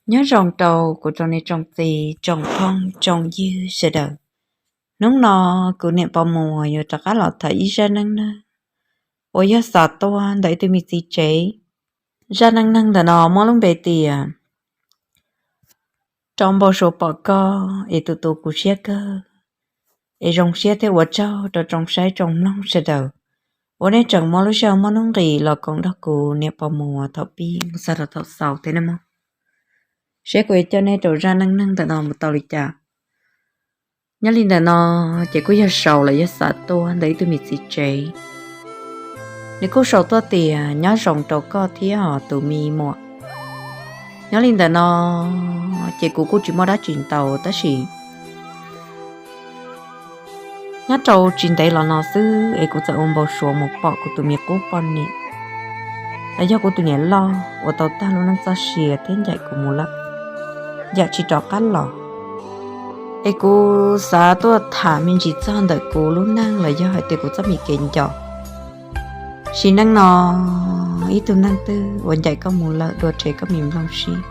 Nyob zoo rau kuv tsoom niam tsoom txiv tsoom phooj tsoom ywg sawv daws. Hnub no kuv niam pog Muas yuav rov qab los tham ib zaj neej neeg uas yog xav tuaj ntawm ib tug me txiv tsev. Zaj neej neeg ntawm no muab lub npe tias rau npau suav pom koj es tus tus kuv siab kawg. Es zoo siab thiab ua tsaug rau tsoom saib tsoom mloog sawv daws uas nej tseem muab lub sij hawm muaj hnub nqis los koom nrog kuv niam pog Muas thaum pib mus txog rau thaum xaus thiab nawb mog. Seb kuv yuav coj nej rau zaj neej neeg ntawm no mus tau li cas. Nyob li ntawm no ces kuj yog sau los yog xav tuaj ntawm ib tug me txiv tsev. Nws kuj sau tuaj tias nyob zoo rau koj thiab os tus me muam. Nyob li ntawm no ces kuv kuj tsis muaj dab tsi ntau tab sis nyob rau tsis ntev los no xwb es kuv txawm ua npau suav mus pom kuv tus me qub poj niam, los yog kuv tus niam loj uas tau tag lub neej txoj sia thiab ncaim kuv mus lawm, ncaim tsis rov qab los. Es kuv xav tuaj tham me ntsis txog ntawm kuv lub neej los yog hais tias kuv txoj me kev nco. Sim neej no ib tug neeg twg uas ncaim koj mus lawm dua rhe koj me nplooj siab.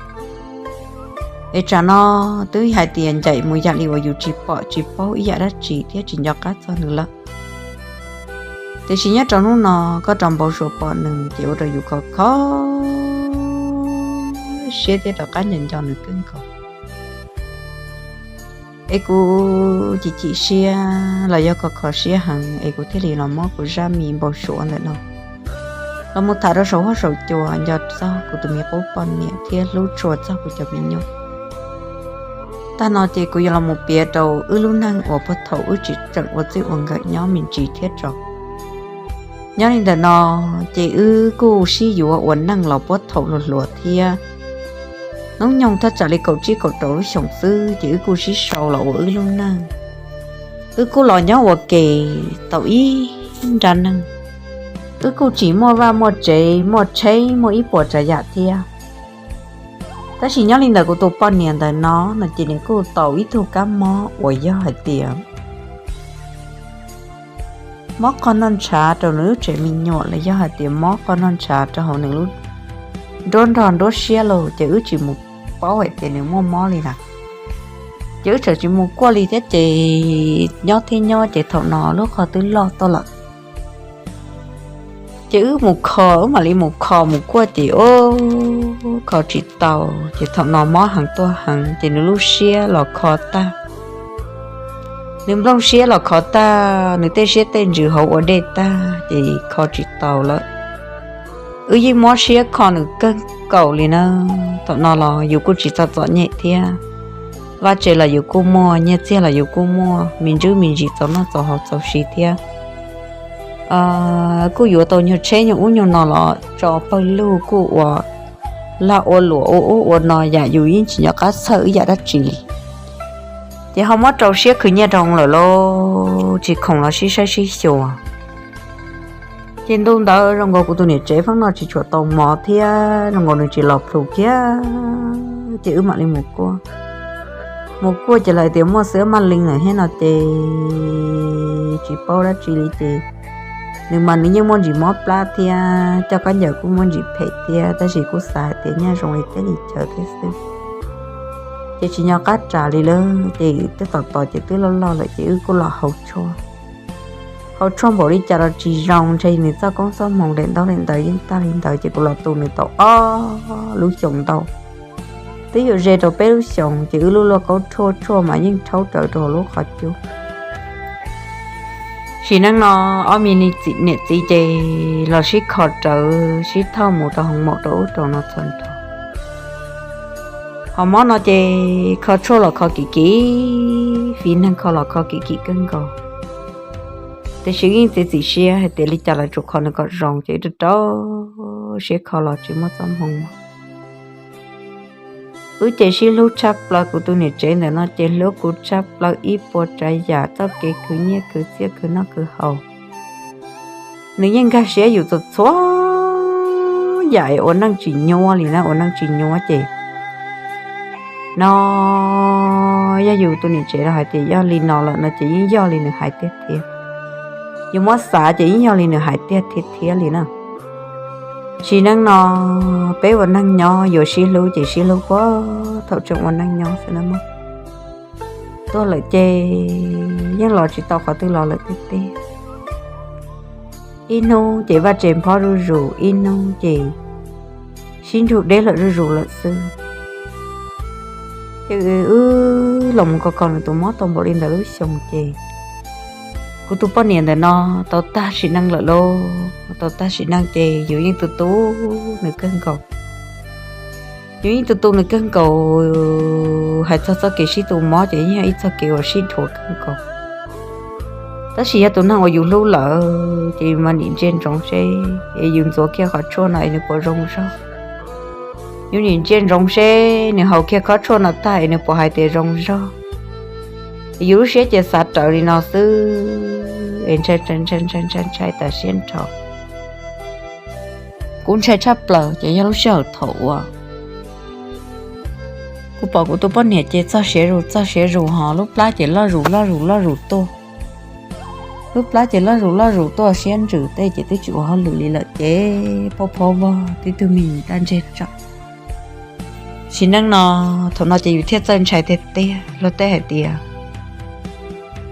Es tsam no twb hais tias ncaim mus yam li uas yus tsis pom tsis paub ib yam dab tsi thiab tsis nco qab txog nws lawm. Tiam sis nyob rau hnub no koj rau npau suav pom nws ces ua rau yus khov kho siab thiab rov qab nco nco nws kawg nkaus. Es kuv chim chim siab los yog khov kho siab heev es kuv thiaj li los muab kuv zaj me npau suav ntawm no los mus tham rau saum huab saum cua nco txog kuv tus me qub poj niam thiab hlub tshua txog kuv cov me nyuam. Tag no ces kuv yuav los mus piav rau wb lub neej uas puag thaum wb tseem ua txij ua nkawm nyob me ntsis thiab tso. Nyob li ntawm no ces wb kuj sib yuav ua neej los puag thaum hluas hluas thiab. Hnub nyoog thaj tsam li kaum tsib kaum rau lub xyoos xwb ces wb kuj sib sau los ua wb lub neej. Wb kuj los nyob ua ke tau ib nrab neej. Wb kuj tsis muaj vaj muaj tsev muaj tsheb muaj ib puas tsav yam thiab. Tab sis nyob li ntawm kuv tus poj niam ntawm no no ces nws kuj tau ib tug kab mob uas yog hais tias mob qhov noj ntshav rau nws lub tsev me nyuam los yog hais tias mob qhov noj ntshav rau hauv nws lub nruab nrog nruab siab los ces wb tsis mus paub hais tias nws muaj mob li na. Ces wb tseem tsis mus kuaj li thiab ces nyob thiab nyob ces thaum no lub qhov twb loj tuaj lawm. Ces wb mus kho, wb mam li mus kho mus kuaj ces ub kho tsis tau. Ces thaum no mob heev tuaj heev ces nws lub siab los kho tag, nws nplooj siab los kho tag, nws tej siab tej ntsws hauv ua dej tag ces kho tsis tau lawm. Wb yeej mob siab kho nws kawg nkaus li na. Thaum no los yus kuj tsis txom txom nyem thiab, vaj tse los yus kuj muaj, nyiaj txiag los yus kuj muaj, me ntsuj me ntsis txaus noj txaus haus txaus siv thiab. Kuj yuav tau nyuag tsheb nyuag ub nyuag no los tso pawg lug kuj ua lag ua luam ua ub ua no yam yus yeej tsis nco qab txhawj ib yam dab tsi li. Ces ho muab rau siab khwv nyiaj rau lawm lauj, tsis khoom los sib saib sib xyuas. Ces ntu ntawd zoo nkaus kuv tus niam tsev pheej noj tsis tshua tau mov thiab zoo nkaus nws tsis los plhus kiag. Ces wb mam li mus kuaj, mus kuaj ces lawv tias muaj xwb maj li lawm thiab no ces tsis paub dab tsi li ces nws mas nws yeej muaj ntsis mob plab thiab coj khaub ncaws kuj muaj ntsis phem thiab tab sis kuj xav hais tias nyaj zoo li teb li chaw thiab xwb. Ces tsis nco qab ras li lawm ces twb tos tos ces twb loj loj lawm ces wb kuj los haus tshuaj. Haus tshuaj npaum li cas los tsis zoo, ntshe nws txoj koob txoj hmoo daim ntaub daim ntawv yeej tag li ntawd ces kuv los tu nws tau ob lub xyoos ntau. Twb yuav ze rau peb lub xyoos ces wb lub lauj kaub rhuaj tshuaj mas yeej rhaub rawv rau hauv lub qhov cub. Sim neej no ob me niam txiv ces los sib kho rawv sib thauj mus rau hoo maum rau ub rau no txhua nrho. Ho mob no ces kho tshuaj los kho kim kim, fiv neeg kho los kho kim kim kawg nkaus. Tiam sis yeej txiav txim siab hais tias li cas los tsuas kho nws kom zoo ces rau rau siab kho los tsis muaj txoj hmoo. Wb ces sib hlub tshaj plaws, kuv tus niam tsev ntawm no ces hlub kuv tshaj plaws ib puas tsav yam, txoj kev khwv nyiaj khwv txiaj khwv noj khwv haus. Nws yeej nkag siab yus txhua txhua yam es ua neej tsis nyuaj li na, ua neej tsis nyuaj ces no yog yus tus niam tsev los hais tias yog li no lawm no ces yeej yog li nws hais tiag thiab. Yus muab xav ces yeej yog li nws hais tiag thiab thiab li na. Sim neej no peb ua neeg nyob yuav sib hlub ces sib hlub puag thaum tseem ua neej nyob xwb na mog. Tuag lawm ces yeej los tsis tau qhov twg los lawm tiag tiag. Ib hnub ces vaj tse nphob zuj zus, ib hnub ces sib nrug deb lawm zuj zus lawm xwb. Ces wb los mus kos kos nws tus mob tau npaum li ntawd lub xyoo ces kuv tus poj niam ntawm no tau tag sim neej lawm lauj. Tau tag sim neej ces yus yeej tu tu nws kawg nkaus. Yus yeej tu tu nws kawg nkaus. Hais txog txoj kev sib tu mob ces yeej yog ib txoj kev uas sib dhuav kawg nkaus. Tab sis yog tus neeg uas yus hlub lawm ces yus mam nim ntsia ntsoov seb es yus ntxuav kiag qhov tshuaj no es nws puas zoo zog. Yus nim ntsia ntsoov seb nws haus kiag qhov tshuaj no tag es nws puas hais tias zoo zog. Yus lub siab ces xav rawv li no xwb es ntshai ntshai ntshai ntshai ntshai tas siab nrho. Kuv ntshai tshaj plaws ces yog lub sij hawm thaum uas kuv pom kuv tus poj niam ces txog siav zus txog siav zus ho lub plab ces loj zus loj zus loj zus tuaj. Lub plab ces loj zus loj zus tuaj siab ntsws tej ces twb tsis ua hauj lwm li lawm ces phob phob vog tib tug me nyuam daj ntseg tso. Sim neej no, thaum no ces yus thiaj txawj ntshai tiag tiag luag tej hais tias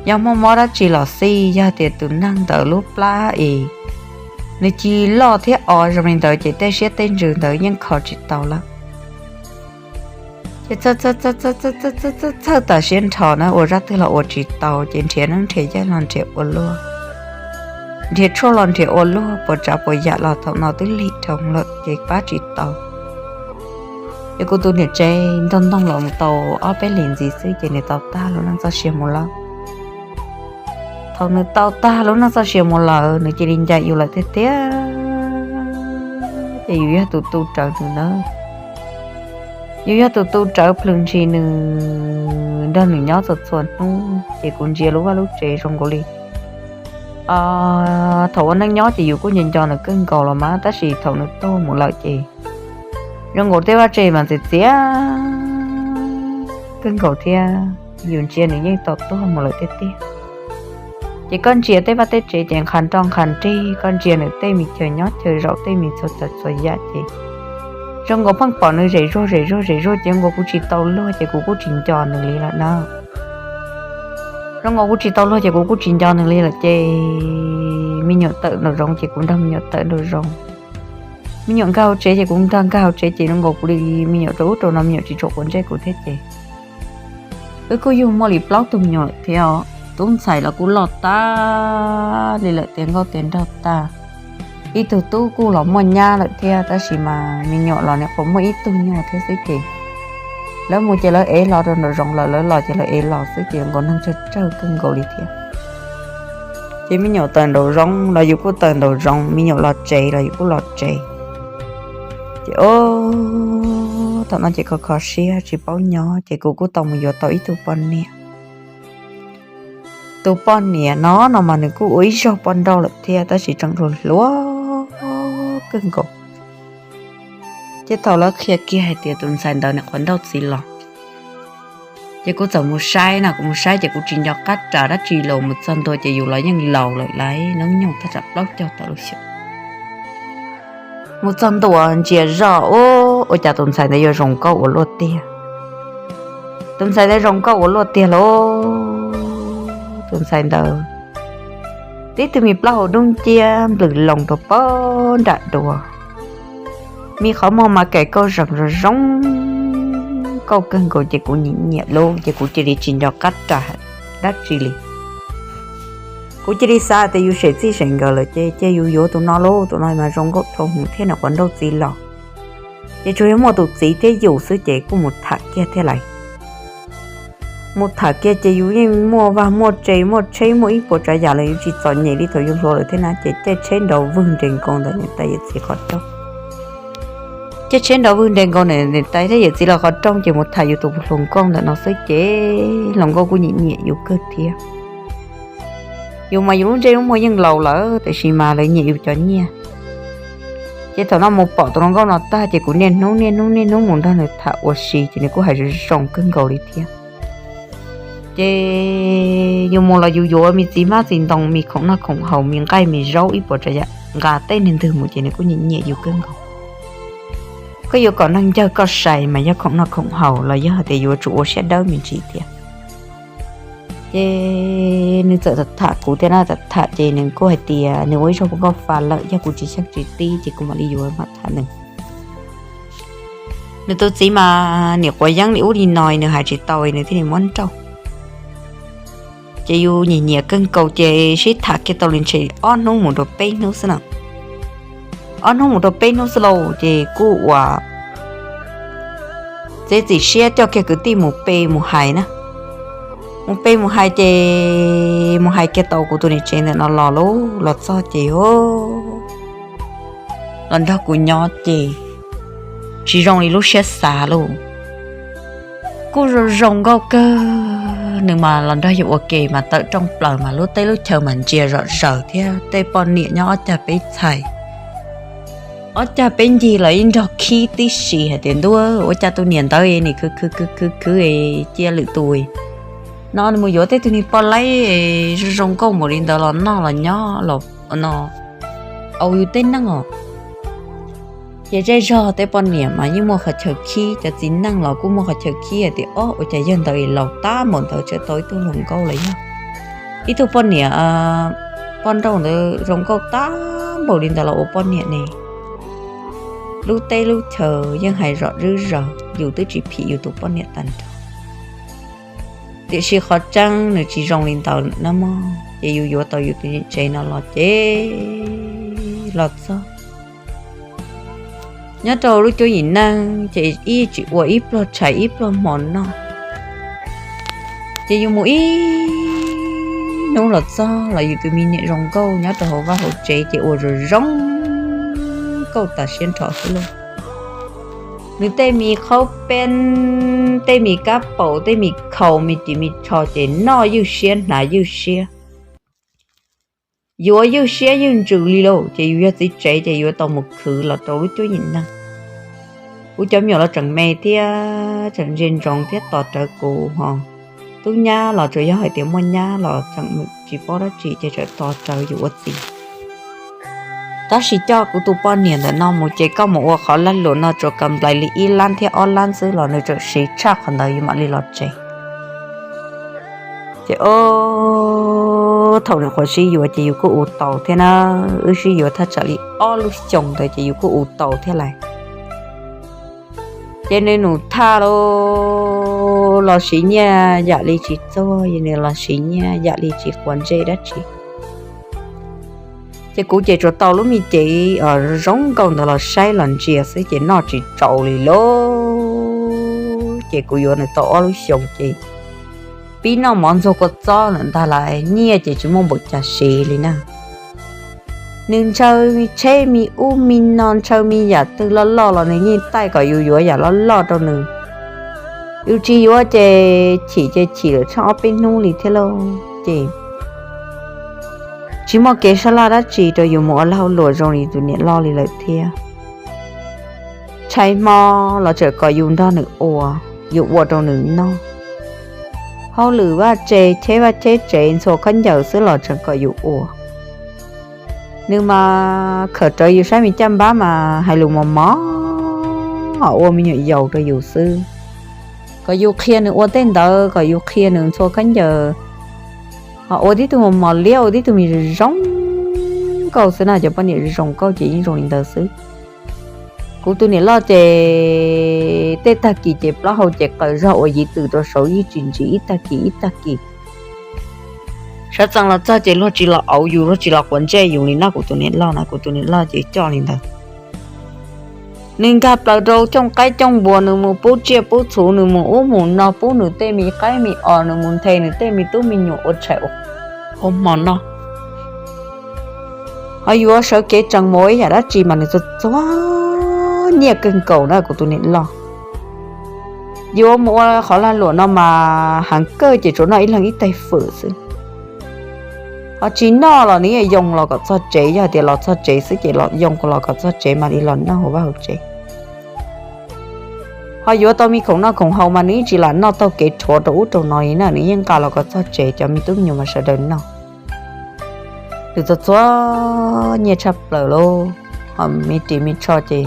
yog muaj mob dab tsi los xij, yog tias tus neeg ntawd lub plab es nws cia li loj thiab o zoo li ntawd ces tej siab tej ntsws ntawd yeej kho tsis tau lawm. Ces txhawj tas siab nrho na, ua zaj twg los ua tsis tau ces nrhiav neeb nrhiav yaig los nrhiav ua luaj, nrhiav tshuaj los nrhiav ua luaj, puas tsav puas yam los thaum no twb lig dhau lawm ces pab tsis tau. Ces kuv tus niam tsev ntog ntoog los mus tau ob peb hlis ntxiv xwb ces nws tau tag lub neej txoj sia mus lawm. Thaum nws tau tag lub neej txoj sia mus lawm nws cia li ncaim yus lawm tiag tiag, ces yus yog tus tu rawv nws na. Yus yog tus tu rawv plhws ntshis nws, nrog nws nyob txhua txhua hnub ces kuv ntsia lub vaj lub tsev zoo nkaus li thaum ua neej nyob ces yus kuj nco nco nws kawg nkaus los mas, tab sis thaum nws tuag mus lawm ces zoo nkaus tej vaj tse mas txias txias kawg nkaus thiab, yus ntsia nws yeej tau tuag mus lawm tiag tiag. Ces koj ntsia tej vaj tej tsev ces nqhis nroj nqhis nrig, koj ntsia nws tej me chaw nyob chaw zaum tej me txhua tsav txhua yam ces zoo nkaus pheej pom nws zem zuag zem zuag zem zuag ces zoo nkaus kuv tsis tau luag ces kuv kuj tsis nco nws li lawm na. Zoo nkaus kuv tsis tau luag ces kuv kuj tsis nco nws li lawm ces me nyuam tawm nraum zoov ces kuv nrog me nyuam tawm nraum zoov. Me nyuam nkag hauv tsev ces kuv nrog nkag hauv tsev ces zoo nkaus kuv li me nyuam rau ub rau no me nyuam tsis tshua quav ntsej kuv thiab ces wb kuj yug muaj li plaub tug me nyuam lawm thiab. Tub ntxhais los kuj loj tag li lawm tiav nkauj tiav nraug tag. Ib tug tub kuj los muaj nyab lawm thiab, tab sis mas me nyuam los nyuam qhuav muaj ib tug nyuag thiab xwb ces lawv mus ces lawv ev hlo rau nraum zoov lawm, lawv los ces lawv ev los xwb ces zoo nkaus neeg tsawg tsawg kawg nkaus li thiab. Ces me nyuam tawm nraum zoov los yus kuj tawm nraum zoov, me nyuam los tsev los yus kuj los tsev. Ces o, thaum no ces kho kho siab tsis paub nyob ces kuv kuj tau mus yuav tau ib tug poj niam. Tus poj niam no no mas nws kuj ua ib zaug poj nrauj lawm thiab tab sis tseem hluas hluas kawg nkaus. Ces thaum lawv qhia kiag hais tias tus ntxhais ntawd nws qhuav nrauj txiv los, ces kuv txawm mus saib na, kuv mus saib ces kuv tsis nco qab ras dab tsi los mus txog ntua ces yus los yeej laus lawm lauj, hnub nyoog thaj tsam plaub caug tawm lub xyoo. Mus txog ntua ntsia zoj ua cas tus ntxhais ntawd yuav zoo nkauj ua luaj tiag. Tus ntxhais ntawd zoo nkauj ua luaj tiag lauj. Tus ntxhais ntawd tib tug me plaub hau dub nciab nplws loo rau pem nram dua, me qhov muag mas kaim kauj zeem zoo zoo nkauj kawg nkaus ces kuv nyiam nyiam lauj, ces kuv cia li tsis nco qab ras dab tsi li. Kuv cia li xav tias yus sem txij sem nkawm lawm ces cia yus yuav tus no lauj, tus no mas zoo nkauj dhau hwv thiab nws qhuav nrauj txiv los. Ces tsuas yog muaj tus txiv thiab yus xwb ces kuj mus tham kiag thiab lais. Mus tham kiag ces yus yeej muaj vaj muaj tse muaj tsheb muaj ib puas tsav yam lawm, yus tsis txom nyem li thaum yus hluas lawm thiab na. Ces caij tsheb nrov vwg nres nkaus ntawm niam tais yawm txiv qhov rooj. Caij tsheb nrov vwg nres nkaus ntawm niam tais thiab yawm txiv lawv qhov rooj ces mus tham yus tus hluas nkauj ntawm no xwb ces hluas nkauj kuj nyiam nyiam yus kawg thiab. Yus mas yus lub ntsej lub muag yeej laus lawm tiam sis mas lawv nyiam yus cov nyiaj. Ces thaum no mus pom tus hluas nkauj no tag ces kuv niaj hnub niaj hnub niaj hnub mus nrog nws tham ua si ces nws kuj hais zoo zoo kawg nkaus li thiab. Ces yus mus los yus yuav me txiv hmab txiv ntoo, me khoom noj khoom haus, me nqaij me zaub ib puas tsav yam. nqa tej niag ntwg mus ces nws kuj nyiam nyiam yus kawg nkaus. Koj yuav kom neeg ncawg koj sai mas yog khoom noj khoom haus los yog hais tias yuav tsum ua siab dawb me ntsis thiab. Ces nws txawm tham kuv thiab na, tham tham ces nws kuj hais tias nws ua ib zaug poob nkauj fa lawm, yog kuv tsis xyeej tsis tib ces kuv mam li yuav mam tham nws. Nws tus txiv mas niam quav yeeb li ub li no nws hais tsis tau nws thiaj li muab nrauj. Ces yus nyiam nyiam kawg nkaus ces sib tham kiag tau li ntshe ob hnub mus rau peb hnub xwb na. Ob hnub mus rau peb hnub xwb lauj ces kuj ua txiav txim siab coj kiag kwv tij mus pe mus hais na. Mus pe mus hais ces mus hais kiag tau kuv tus niam tsev ntawm no los lauj, los txog ces los nrog kuv nyob ces tsis zoo li lub siab xav lauj. Kuj zoo zoo nkauj kawg, nws mas los nrog yus ua ke mas tawm rooj plaws mas lub teb lub chaw mas ntsia zom zaws thiab tej poj niam nyob ob cag peb txhais, ob cag peb ncig los ib nrog khib tib si hais tias ntuj ua cas tus niam ntawd nim khwv khwv khwv khwv khwv cia lwm tus no nws mus yuav tej tug niag poj laib zoo zoo nkauj npaum li ntawd los noj los nyob los no au yus tej neej os. Ces zej zog tej poj niam mas yeej muaj qhov chaw khib, cov txiv neej los kuj muaj qhov chaw khib hais tias ob ua cas yawg ntawd laus tab npaum ntawd tseem tau ib tug hluas nkauj los yog ib tug poj niam poj nrauj ntawd zoo nkauj tab npaum li ntawd los ua poj niam ne. Lub teb lub chaw yeej hais zom zwb zaws yus twb tsis phim yus tus poj niam tag nrho. Tiam sis qhov tseeb nws tsis zoo li ntawd na mog, ces yus yuav tau yus tus niam tsev no los ces los txog nyob rau lub cuab yim neej ces ib tsis ua ib pluag tshais ib pluag hmo noj. Ces yus mus ib hnub los txog los yus tus me niam zoo nkauj nyob rau hauv vaj hauv tsev ces ua zoo zoo nkauj tas siab nrho xwb lauj. Nws tej me qhaub peeb, tej me kab paum, tej me khau me ris me tsho ces noj ywj siab hnav ywj siab, yuav ywj siab ywj ntsws li lauj. Ces yus yog txiv tsev ces yuav tau mus khwv los rau lub cuab yim neej. Kuv cov me nyuam los tseem me thiab tseem ntsia ntsoov thiab tos rawv kuv ho. Tub nyab los tsuas yog hais tias muaj nyab los tseem tsis paub dab tsi ces tseem tos rawv yus ua txiv. Tab sis coj kuv tus poj niam ntawm no mus ces koj mus ua qhov lag luam no tsuas kam nplais li ib lab thiab ob lab xwb los nws tseem siv tshaj qhov ntawd yus mam li los tsev. Ces o, thaum nws qhuav sib yuav ces yus kuj ua tau thiab na. Wb sib yuav thaj tsam li ob lub xyoo ntawd ces yus kuj ua tau thiab lais. Ces nws num thaj los siv nyiaj yam li tsis txuag, nws los siv nyiaj yam li tsis quav ntsej dab tsi. Ces kuv ces tsuas tau lub me cev zoo nkauj ntawd los saib los ntsia xwb ces noj tsis tsau li lauj. Ces kuv yuav nws tau ob lub xyoos ces pib noj mov ntxuag kua txob lawm ntag las, nyiaj ces tsis muaj npaum cas siv li na. Nws ntshaw tsheb me ub me no, ntshaw me yam twg loj loj los nws yeej taij kom yus yuav yam loj loj rau nws. Yus tsis yuav ces chim ces chim lawm tsheej ob peb hnub li thiab lauj. Ces tsis muaj kev sab laj dab tsi rau yus mus ua lag ua luam zoo li tus niam loj li lawm thiab. Tshais hmo los tseem kom yus nrog nws ua, yus ua rau nws noj. Hauj lwm vaj tse cheb vaj cheb tsev ntxhua khaub ncaws xwb los tseem kom yus ua. Nws mas khawm rawv yus saib me caj npab mas hais lus mos mos, ua me nyuam yaus rau yus xwb. Kom yus qhia nws ua tej ntawd, kom yus qhia nws ntxhua khaub ncaws, ho ua tib tug mos mos liab, ua tib tug me zoo nkauj xwb na. Cov poj niam zoo nkauj ces yeej zoo li ntawd xwb. Kuv tus niam loj ces tej tag kis ces plaub hau ces qaws zog ua yiv tws rau saud yeej tsis ntsim ib tag kis ib tag kis. Sawv tsees los txog ces luag tsis los auv yus, luag tsis los quav ntsej yus li na. Kuv tus niam loj na, kuv tus niam loj ces coj li ntawd. Nws nkag plaws rau cooj qaib cooj npua, nws mus pub tsiaj pub txhu, nws mus ub mus no pub nws tej me qaib me os, nws mus nthe nws tej me tub me nyuam ua tshais ua hmo noj. Ho yuav sawv kev tsees mus ua ib yam dab tsi mas nws txuag txuag nyiaj kawg nkaus na kuv tus niam loj. Yuav mus ua qhov lag luam no mas heev kawg ces tsuas noj ib leeg ib tais fwm xwb. Ho tsis noj los nws yeej yoo los kom txog tsev, yog hais tias los txog tsev xwb ces los yoo los kom txog tsev mam li los noj hauv vaj hauv tsev. Ho yuav tau me khoom noj khoom haus mas nws yeej tsis lam noj taug kev rhuav rau ub rau no li na, nws yeej nqa los kom txog tsev cov me tub me nyuam mas sawv daws noj. Nws txog txog nyiaj tshaj plaws lauj, ho me ris me tsho ces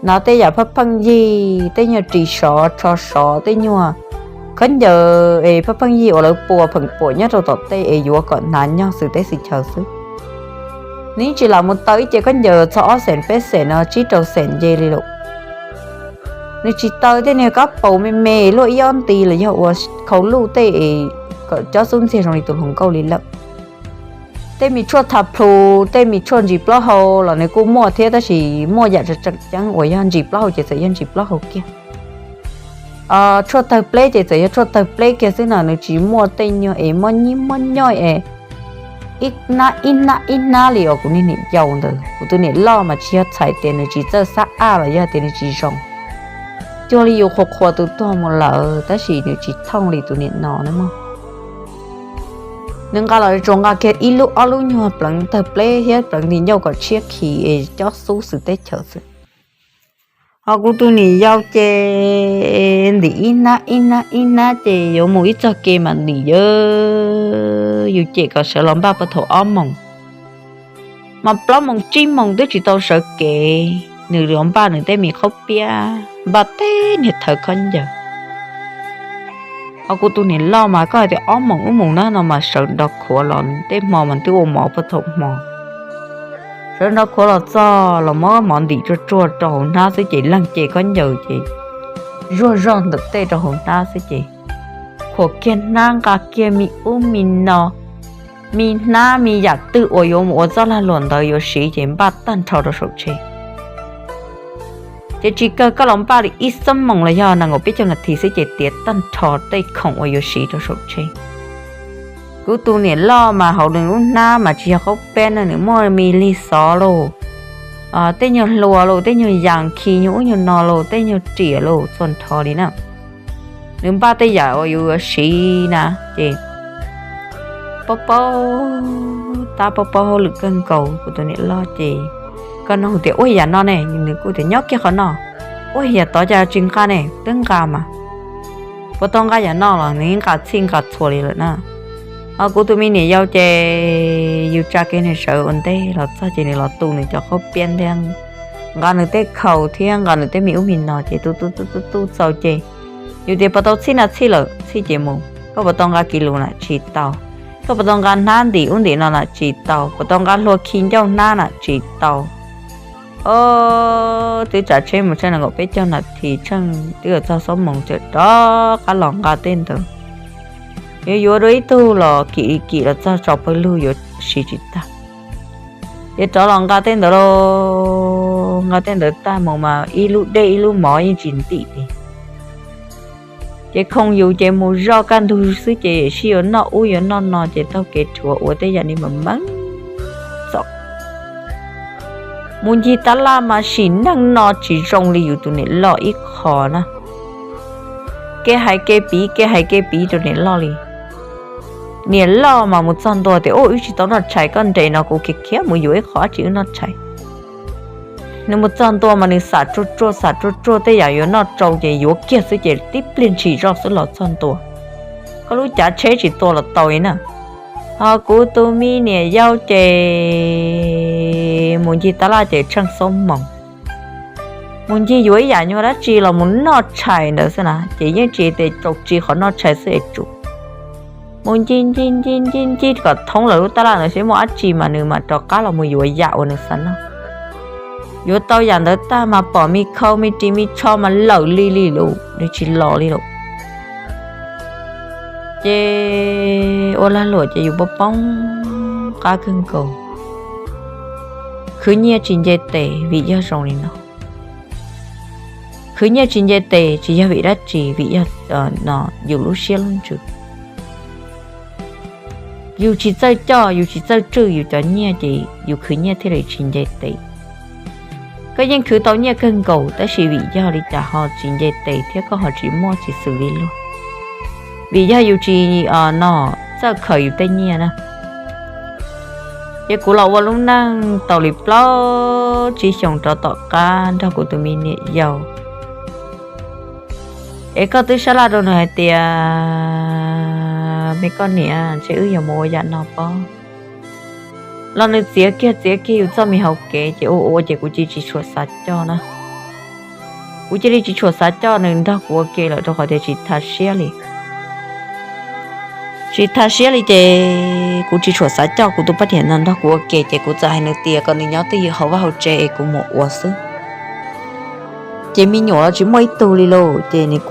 hnov tej yam pheej pheej yig, tej nyuag ris sov tsho sov, tej nyuag khaub ncaws es pheej pheej yig uas lawv pua pheem puam nyob rau tom tej es yuav kom hnav nyog xwm teb xwm chaw xwb. Nws yeej tsis lam mus taw ib ce khaub ncaws txog ob xees peb xees no tsib rau xees nce li lawm. Nws tsis taw tej niag kab paus me me luaj ib ob nti los yog ua khau luj tej es kom cob xub ntxiag zoo li tus hluas nkauj li lawm. Tej me tshuaj tha plhu, tej me tshuaj ntsis plaub hau los nws kuj muaj thiab, tab sis muaj yam tseem ceeb uas yog ntsis plaub hau ces txawm yog ntsis plaub hau kiag. Tshuaj tawg pleb ces txawm yog tshuaj tawg pleb kiag xwb no, nws tsis muaj tej nyuag es mob nyib mob nyob es ib hnab ib hnab ib hnab li uas kuv niag niam yau ntawd. Kuv tus niam loj mas tsis yog txhais tias nws tsis txawj xab aj los yog tias nws tsis zoo, cuag li yus qhuas qhuas tus tuag mus lawm, tab sis nws tsis thooj li tus niam no na mog. Nws nqa los tsuas nqa kiag ib lub ob lub nyuag pleev tawg pleb thiab pleev ntim ncauj kom tshiab khiv es cob xub xwm teb chaws xwb. Ho kuv tus niam yau ces ntim ib hnab ib hnab ib hnab ces yuav mus ib txog kev mas ntim yawg yus cem kom sawv los npaj puag thaum ob moos, mas plaub moos tsib moos twb tsis tau sawv kev nws los npaj nws tej me qhaub piab, npaj tej niag thawv khaub ncaws. Ho kuv tus niam loj mas koj hais tias ob moos wb mus na no mas sawv nrov khuav los, tej hmo mas twb ua mov puag thaum hmo. Sawv nrov khuav los txog los muab mov ntim tsuag tsuag rau hauv hnab xwb ces leeg ce khaub ncaws ces zuag zog ntawm tej rau hauv hnab xwb ces khuam kiag hnab nqa kiag me ub me no, me hnab me yam twg uas yuav mus ua txoj lag luam ntawd yuav siv ces npaj tag nrho rau saum tsheb. Ces tsis kawg, koj los npaj li ib xuab moos los yog nees nkaum peb caug nas this xwb ces tiav tag nrho tej khoom uas yuav siv rau saum tsheb. Kuv tus niam loj mas hauv nws lub hnab mas tsis yog qhaub piab na, nws muaj me lig xov lauj, tej nyuag hlua lauj, tej nyuag yas khi nyuag ub nyuag no lauj, tej nyuag riam lauj, txhua nrho li na. Nws npaj tej yam uas yus yuav siv na ces paub paub tab paub paub hauj lwm kawg nkaus. Kuv tus niam loj ces koj nug tias ua yam no ne, nws kuj tias nyob kiag qhov no. Ua yam tod cas tsis nqa ne? Twb nqa mas. Puas tau nqa yam no los nws nqa txhij nqa txhua li lawm na. Ho kuv tus me niam yau ces yus tsa kev nws sawv ua ntej los txog ces nws los tu nws cov qhaub piab ntag, nqa nws tej khaus thiab nqa nws tej me ub me no ces tu tu tu tu tu txaus ces yus tias puas tau txhij na? Txhij lawm, txhij ces mus. Koj puas tau nqa kis lus na? Tsis tau. Koj puas tau nqa hnab ntim ub ntim no na? Tsis tau. Puas tau nqa hlua khi ncauj hnab na? Tsis tau. O, twb tsav tsheb mus tsheej nees nkaum peb caug nas this tsheej twb yuav txog xuab moos txawm rov qab los nqa tej ntawd. Yuav yuav dua ib tug los kim kim los txog tso pawg lug yuav siv tsis tag. Ces rov los nqa tej ntawd lauj, nqa tej ntawd tag mus mas ib lub dej ib lub mov yeej tsis ntim li. Ces khoom yus ces mus zoj kaj ntug xwb ces sib yuav noj ub yuav noj no ces taug kev rhuav ua tej yam li mas meej txom. Mus ncig tab laj mas sim neej no tsis zoo li yus tus niam loj ib qho na. Kev hais kev piv kev hais kev piv rau niam loj li. Niam loj mas mus txog ntua tias ub wb tsis tau noj tshais, koj nres no kuv khiav khiav mus yuav ib qho dab tsi wb noj tshais. Nws mus txog ntua mas nws xam tsuag tsuag xam tsuag tsuag tej yam yuav noj tsau ces yuav kiag xwb ces tib pliag ntshis zoj xwb los txog ntua. Koj lub cav tsheb tsis tua los tau li na. Ho kuv tus me niam yau ces mus ncig tab laj ces tsheej xuab moos. Mus ncig yuav ib yam nyuag dab tsi los mus noj tshais ntawd xwb na ces yeej tsis tias tsaus tsi qhov noj tshais xwb es tsum. Mus ncig ncig ncig ncig ncig kom thoob lawv lub tab laj ntawd seb muaj dab tsi mas nws mam rov qab los mus yuav yam uas nws xav noj. Yuav tau yam ntawd tag mas pom me khau me ris me tsho mas lawm li li lawm, nws tsis los li lawm. Ces ua lag luam ces yus poob poob qab kawg nkaus. Khwv nyiaj tsis nce tes vim yog zoo li no. Khwv nyiaj tsis nce tes tsis yog vim dab tsi, vim yog yus lub siab lub ntsws. Yus tsis txawj coj, yus tsis txawj tswj yus cov nyiaj ces yus khwv nyiaj thiaj li tsis nce tes. Koj yeej khwv tau nyiaj kawg nkaus tab sis vim yog li cas ho tsis nce tes thiab koj ho tsis muaj tsis xws li luag? Vim yog yus tsis, no, txawj khaws yus tej nyiaj na. Ces kuv los ua lub neej tau li plaub tsib xyoos rov tom qab nrog kuv tus me niam yau. Es koj twb sab laj rau nws hais tias, me koj niam, ntshe wb yuav mus ua yam no pob. los nws txiav kiag txiav kiag yus txoj me hauv kev ces ua ua ces kuv cia li tsis tshua xav coj na. Kuv cia li tsis tshua xav coj nws nrog kuv ua ke lawm rau qhov tias tsis tha siab li. Tsis tha siab li ces kuv tsis tshua xav coj kuv tus poj niam no nrog kuv ua ke ces kuv txawm hais nws tias kom nws nyob twj ywm hauv vaj hauv tsev es kuv mus ua xwb. Ces me nyuam los tsis muaj ib tug li lauj, ces nws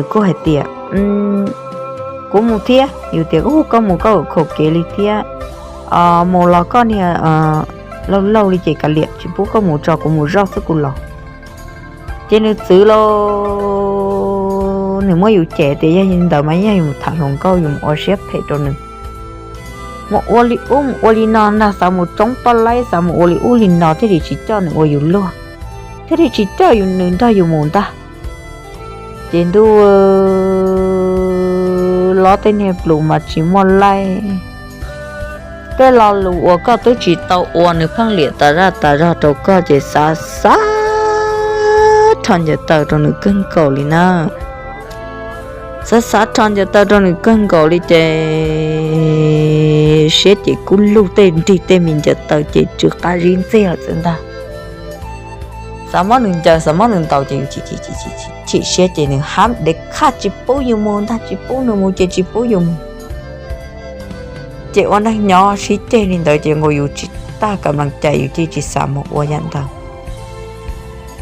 kuj hais tias, kuv mus thiab. Yus tias, koj mus koj khaum kev li thiab, mus los koj niag laug laug li ces kav liam, tsis pub koj mus tso, kuv mus zoj xwb kuv los. Ces nws txwv lauj, nws muab yus cem tias yog li ntawd mas yog yus mus tham hluas nkauj, yus mus ua siab phem rau nws, mus ua li ub mus ua li no ntag, xav mus tsoob poj laib, xav mus ua li ub li no thiaj li tsis coj nws ua yus luag, thiaj li tsis coj yus nws nrog yus mus ntag. Ces ntuj, lob tej niag plus mas tsis muaj laij. Tej lo lus uas koj twb tsis tau ua nws pheej liam tas zaj tas zog rau koj ces xav xav rho ncaws taw rau nws kawg nkaus li na. Xav xav rho ncaws taw rau nws kawg nkaus li ces siab ces kub lug, tej nrig tej me ncaws taw ces tsw qab zib ntxiag xwb ntag. Xav muab nws ncaws, xav muab nws ntaus ces chim siab ces nws hab dev khaj tsis pub yus mus ntag, tsis pub nws mus ces tsis pub yus mus. Ces ua neeg nyob sib ceg li ntawd ces nkaus yus tsis tag kam lees cai, yus cia li tsis xav mus ua yam ntawd.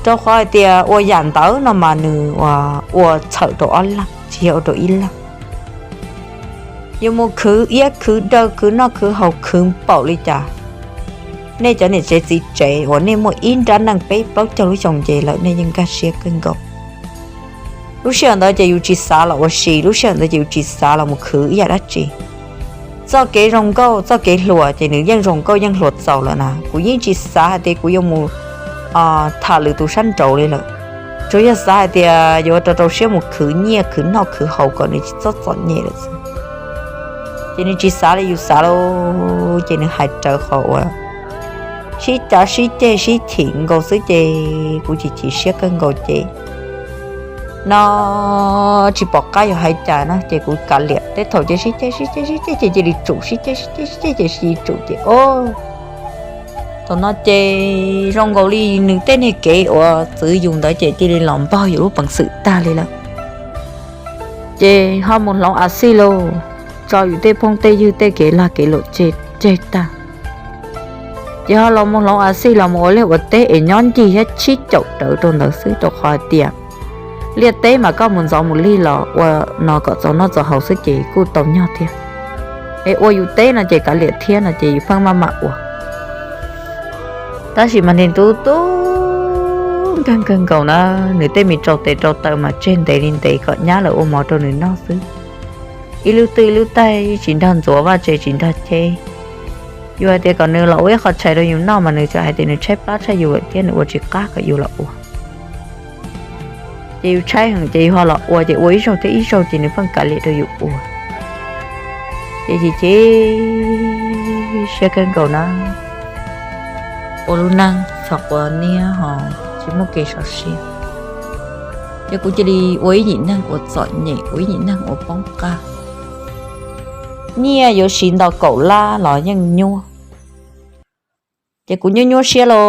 Rau qhov hais tias ua yam ntawd no mas nws ua txhawm rau ob leeg tsis yog ua rau ib leeg. Yus mus khwv iab khwv daw khwv noj khwv haus khwv npaum li cas, nej cov niam tsev txiv tsev uas nej muaj ib nrab neej peb plaub caug lub xyoo nce lawm nej yeej nkag siab kawg nkaus. Lub sij hawm ntawd ces yus tsis xav los ua si, lub sij hawm ntawd ces yus tsis xav los mus khwv ib yam dab tsi. Txoj kev zoo nkauj txoj kev hluas ces nws yeej zoo nkauj yeej hluas txaus lawm na, kuv yeej tsis xav hais tias kuv yuav mus tham lwm tus sab nraud li lawm. Tsuas yog xav hais tias yuav rau rau siab mus khwv nyiaj khwv noj khwv haus kom nws tsis txhob txom nyem lawm xwb. Ces nws tsis xav li yus xav lauj, ces nws hais rawv qhov uas sib cav sib ceg sib chim nkaus xwb ces kuv chim chim siab kawg nkaus ces no tsis pom qab yuav hais cas na ces kuv kav liam, tej thaum ces sib ceg sib ceg sib ceg ces cia li tsum, sib ceg sib ceg sib ceg ces cia li tsum ces o thaum no ces zoo nkaus li nws tej niag kev uas txwv yus ntawd ces cia li los npog yus lub peev xwm tag li lawm. Ces ho mus hloov a xij lauj, tso yus tej phooj tej ywg tej kev lag kev luam tseg tag. Ces ho los mus hloov a xij los mus ua liaj ua teb es nyob ncig thiab tsib caum rawv rau ntawd xwb rau qhov hais tias liaj teb mas koj mus ntxov mus lig los ua no kom txaus noj txaus haus xwb ces kuj tau nyog thiab. Es ua yus teb no ces kav liam thiab no ces yus pheej maj mam ua. Tab sis mas niag tub tub nkag nkawg nkaus na, nws tej me rau tes rau taw mas tseg ntev li ntev kom nyab lawv ua mov rau nws noj xwb. Ib lub twj ib lub taig tsis nrog ntxuav vaj tse tsis nrog cheb. Yus hais tias kom nws los ua ib qho tshais rau yus noj mas nws txawm hais tias nws tshaib plab tshaj yus lawm thiab nws ua tsis qab kom yus los ua. Ces yus tshaib heev ces yus ho los ua ces ua ib zaug thiab ib zaug ces nws pheej kav liam rau yus ua. Ces chim chim siab kawg nkaus na, ua lub neej txhom quav niab ho tsis muaj kev sov siab. Ces kuv cia li ua ib yim neeg uas txom nyem, ua ib yim neeg uas poob qab. Nyiaj yuav siv ntau kaum lab los yeej nyuaj. Ces kuv nyuaj nyuaj siab lauj,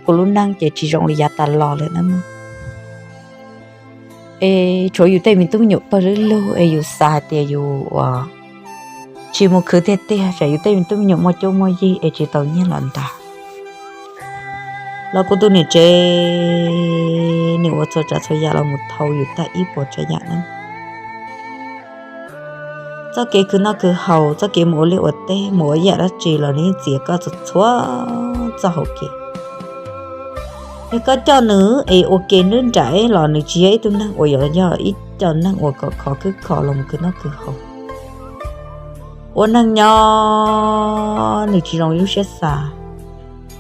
kuv lub neej ces tsis zoo li yav tas los lawm na mog. Es tshuav yus tej me tub me nyuam pawg lug lug es yus xav hais tias yus ua tsis mus khwv tiag tiag tsam yus tej me tub me nyuam muaj cuab muaj yig es tsis tau nyiaj los ntag. Los kuv tus niam tsev nws ua txhua tsav txhua yam los mus thau yus tag ib puas tsav yam na. Txoj kev khwv noj khwv haus, txoj kev mus ua liaj ua teb, mus ua ib yam dab tsi los nws yeej txiav koj txhua txhua txoj hauv kev. Yog koj coj nws es ua ke nruab nraim los nws tsis yog ib tug neeg uas yuav yog ib co neeg uas kom khov khwb kho los mus khwv noj khwv haus. Ua neeg nyob nws tsis zoo li lub siab xav,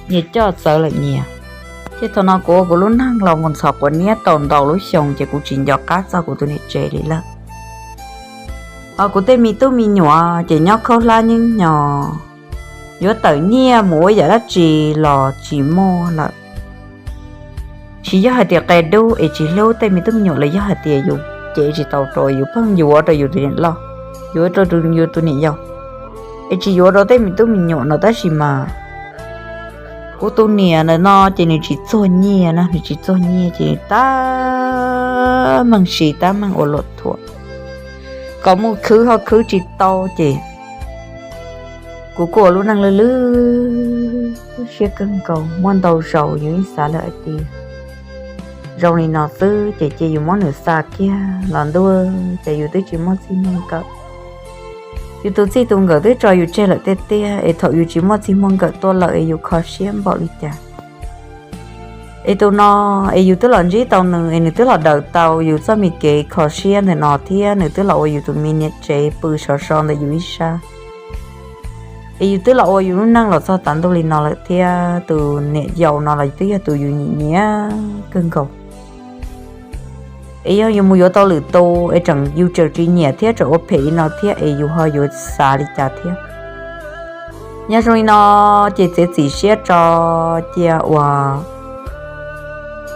nyias coj txawv lawm nyias. Ces thaum no kuv ua kuv lub neej los mus ntxhov quav niab tau ntau lub xyoo ces kuv tsis nco qab txog kuv tus niam tsev li lawm. Ho kuv tej me tub me nyuam ces nyob khaub hlab nyeej hnyo, yuav tawm nyiaj mus ua yam dab tsi los tsis muaj lawm. Tsis yog hais tias qia dub es tsis hlub tej me tub me nyuam los yog hais tias yus cev tsis tau rau yus pheej yuav rau yus tus niam loj, yuav rau yus tus niam yau. es tsis yuav rau tej me tub me nyuam no tab sis mas kuv tus niam ntawm no ces nws tsis txuag nyiaj na, nws tsis txuag nyiaj ces tab meeg siv tab meeg ua luam thuam kom mus khwv ho khwv tsis tau ces kuv kuj ua lub neej lwj lwj siab kawg nkaus. Muaj ntau zaus yus yeej xav lawm hais tias zoo li no xwb ces cia yus muab nws xa kiag los ntuj, ces yus twb tsis muaj txij muaj nkawm. Yus tus txij tus nkawm twb tso yus tseg lawm tiag tiag es thaum yus tsis muaj txij muaj nkawm tuaj lawm es yus kho siab npaum li cas. Es tus no es yus twb los ntsib tau nws es nws twb los daws tau yus txoj me kev kho siab ntawm no thiab nws twb los ua yus tus me niam tsev pw sov so ntawm yus ib sab. Es yus twb los ua yus lub neej los txog tav ntuj li no lawm thiab tus niam yau no los twb yog tus yus nyiam nyiam kawg nkaus. Es yog yus mus yuav tau lwm tus es tseem yus tseem tsis nyiam thiab tseem ua phem li no thiab es yus ho yuav xav li cas thiab? Nyob zoo li no ces txiav txim siab tso cia uas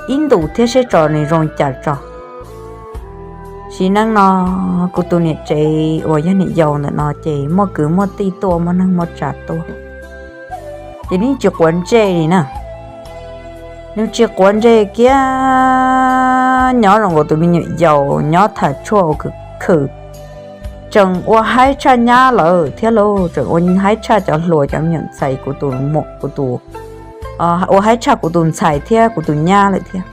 ib ntus thiab seb tso nws zoo li cas tso. Sim neej no kuv tus niam tsev uas yog niam yau ntawm no ces muaj kwv muaj tij tuaj muaj neej muaj tsav tuaj, ces nws tsis quav ntsej li na. Nws tsis quav ntsej kiag, nyob zoo nkaus tus me nyuam yaus nyob tham tshuaj ua khwv khwv, tseem ua haib tshaj nyab lawm thiab lauj, tseem ua haib tshaj cov hluas cov me nyuam ntxhais kuv tus muam kuv tus, ua haib tshaj kuv tus ntxhais thiab kuv tus nyab lawm thiab.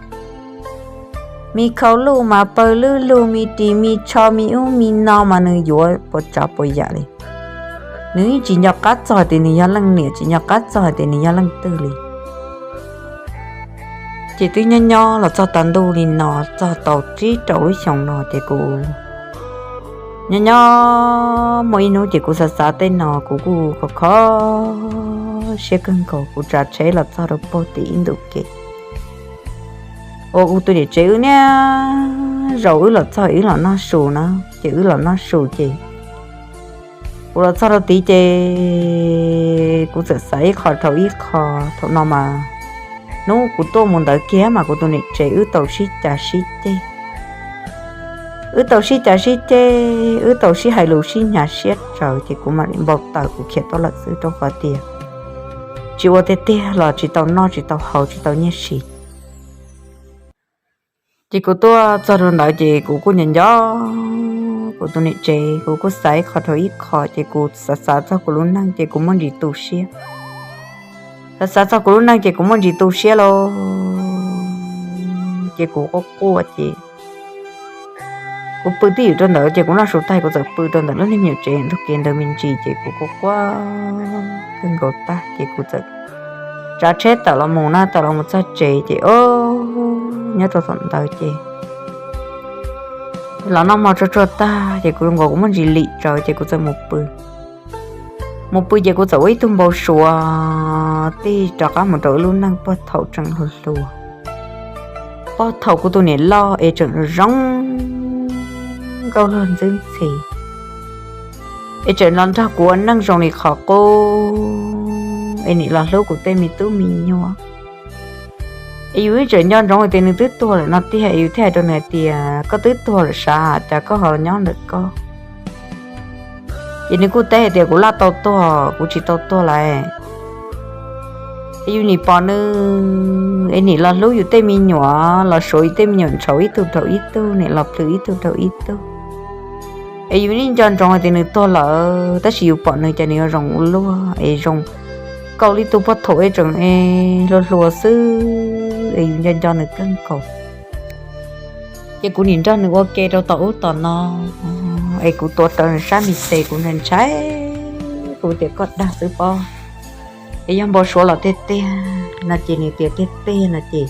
Me khau luj mas pawg lwb lug, me ris me tsho me ub me no mas nws yuav puas tsav puas yam li. Nws yeej tsis nco qab txog hais tias nws yog leej niam, tsis nco qab txog hais tias nws yog leej twg li. Ces twb nyob nyob los txog tav ntuj li no, txog tau tsib rau lub xyoo no ces kuv nyob nyob muaj ib hnub ces kuv xav xav tej no kuv kuj kho kho siab kawg nkaus, kuv tsav tsheb los txog rau puag tim ib ntu kev uas kuv tus niam tsev wb niaj zaus wb los txog wb los noj su na, ces wb los noj su ces kuv los txog rau tid ces kuv txawm xav ib qho dhau ib qho. Thaum no mas hnub kuv tuaj mus ntawd kiag mas kuv tus niam tsev wb tau sib cav sib ceg, wb tau sib cav sib ceg, wb tau sib hais lus sib hnyav siab tsaws ces kuv mam li npau taws kuv khiav tuaj lawm xwb rau qhov tias tsis ua tiag tiag los tsis tau noj tsis tau haus tsis tau nyiaj siv. Ces kuv tuaj txog rau ntawd ces kuv kuj nco nco kuv tus niam tsev, kuv kuj xav ib qho dhau ib qho ces kuv xav xav txog kuv lub neej ces kuv muaj ntsis tu siab. Xav xav txog kuv lub neej ces kuv muaj ntsis tu siab lauj. Ces kuv quaj quaj ces kuv pw twj ywm rau ntawd ces kuv noj su tag kuv txawm pw rau ntawm lub niag me nyuam tsev ntug kev ntawd me ntsis ces kuv quaj quaj kawg nkaus tag ces kuv txawm tsav tsheb tawm los mus na, tawm los mus txog tsev ces o, nyob rau thaum ntawd ces los noj hmo tsuag tsuag tag ces kuv zoo nkaus kuv muaj ntsis lim tsawv ces kuv txawm mus pw. Mus pw ces kuv txawm ua ib tug npau suav tig rov qab mus rau wb lub neej puag thaum tseem hluas hluas, puag thaum kuv tus niam loj es tseem zoo nkauj luag ntxwb ntxhi, es tseem los nrog kuv ua neej zoo li qhov qub, es nim los hlub kuv tej me tub me nyuam. Es yus ib tseem nco ntsoov tias nws twb tuag lawm no tiag, es yus thiaj hais rau nws hais tias koj twb tuag lawm sav, cas koj ho los nyob ntawm koj? Ces nws kuj teb hais tias kuv laj tau tuag, kuv tsis tau tuag lauj. Es yus nim pom nws es nim los hlub yus tej me nyuam, los suav yus tej me nyuam ntshauv ib tug dhau ib tug, nim los plhws ib tug dhau ib tug. Es yus yeej nco ntsoov hais tias nws tuag lawm, tab sis yus pom nws ces nws yuav zoo ua luaj es zoo nkaus li tus puag thaum es tseem hluas hluas xwb, es yus nco nco nws kawg nkaus. Ces kuv nim nrog nws ua ke rau tom ub tom no, es kuv tuav rawv nws sab me tes, kuv ntshai ntshai, kuv tias koj dag xwb pob, es yog npau suav los tiag tiag no ces nws tias tiag tiag no ces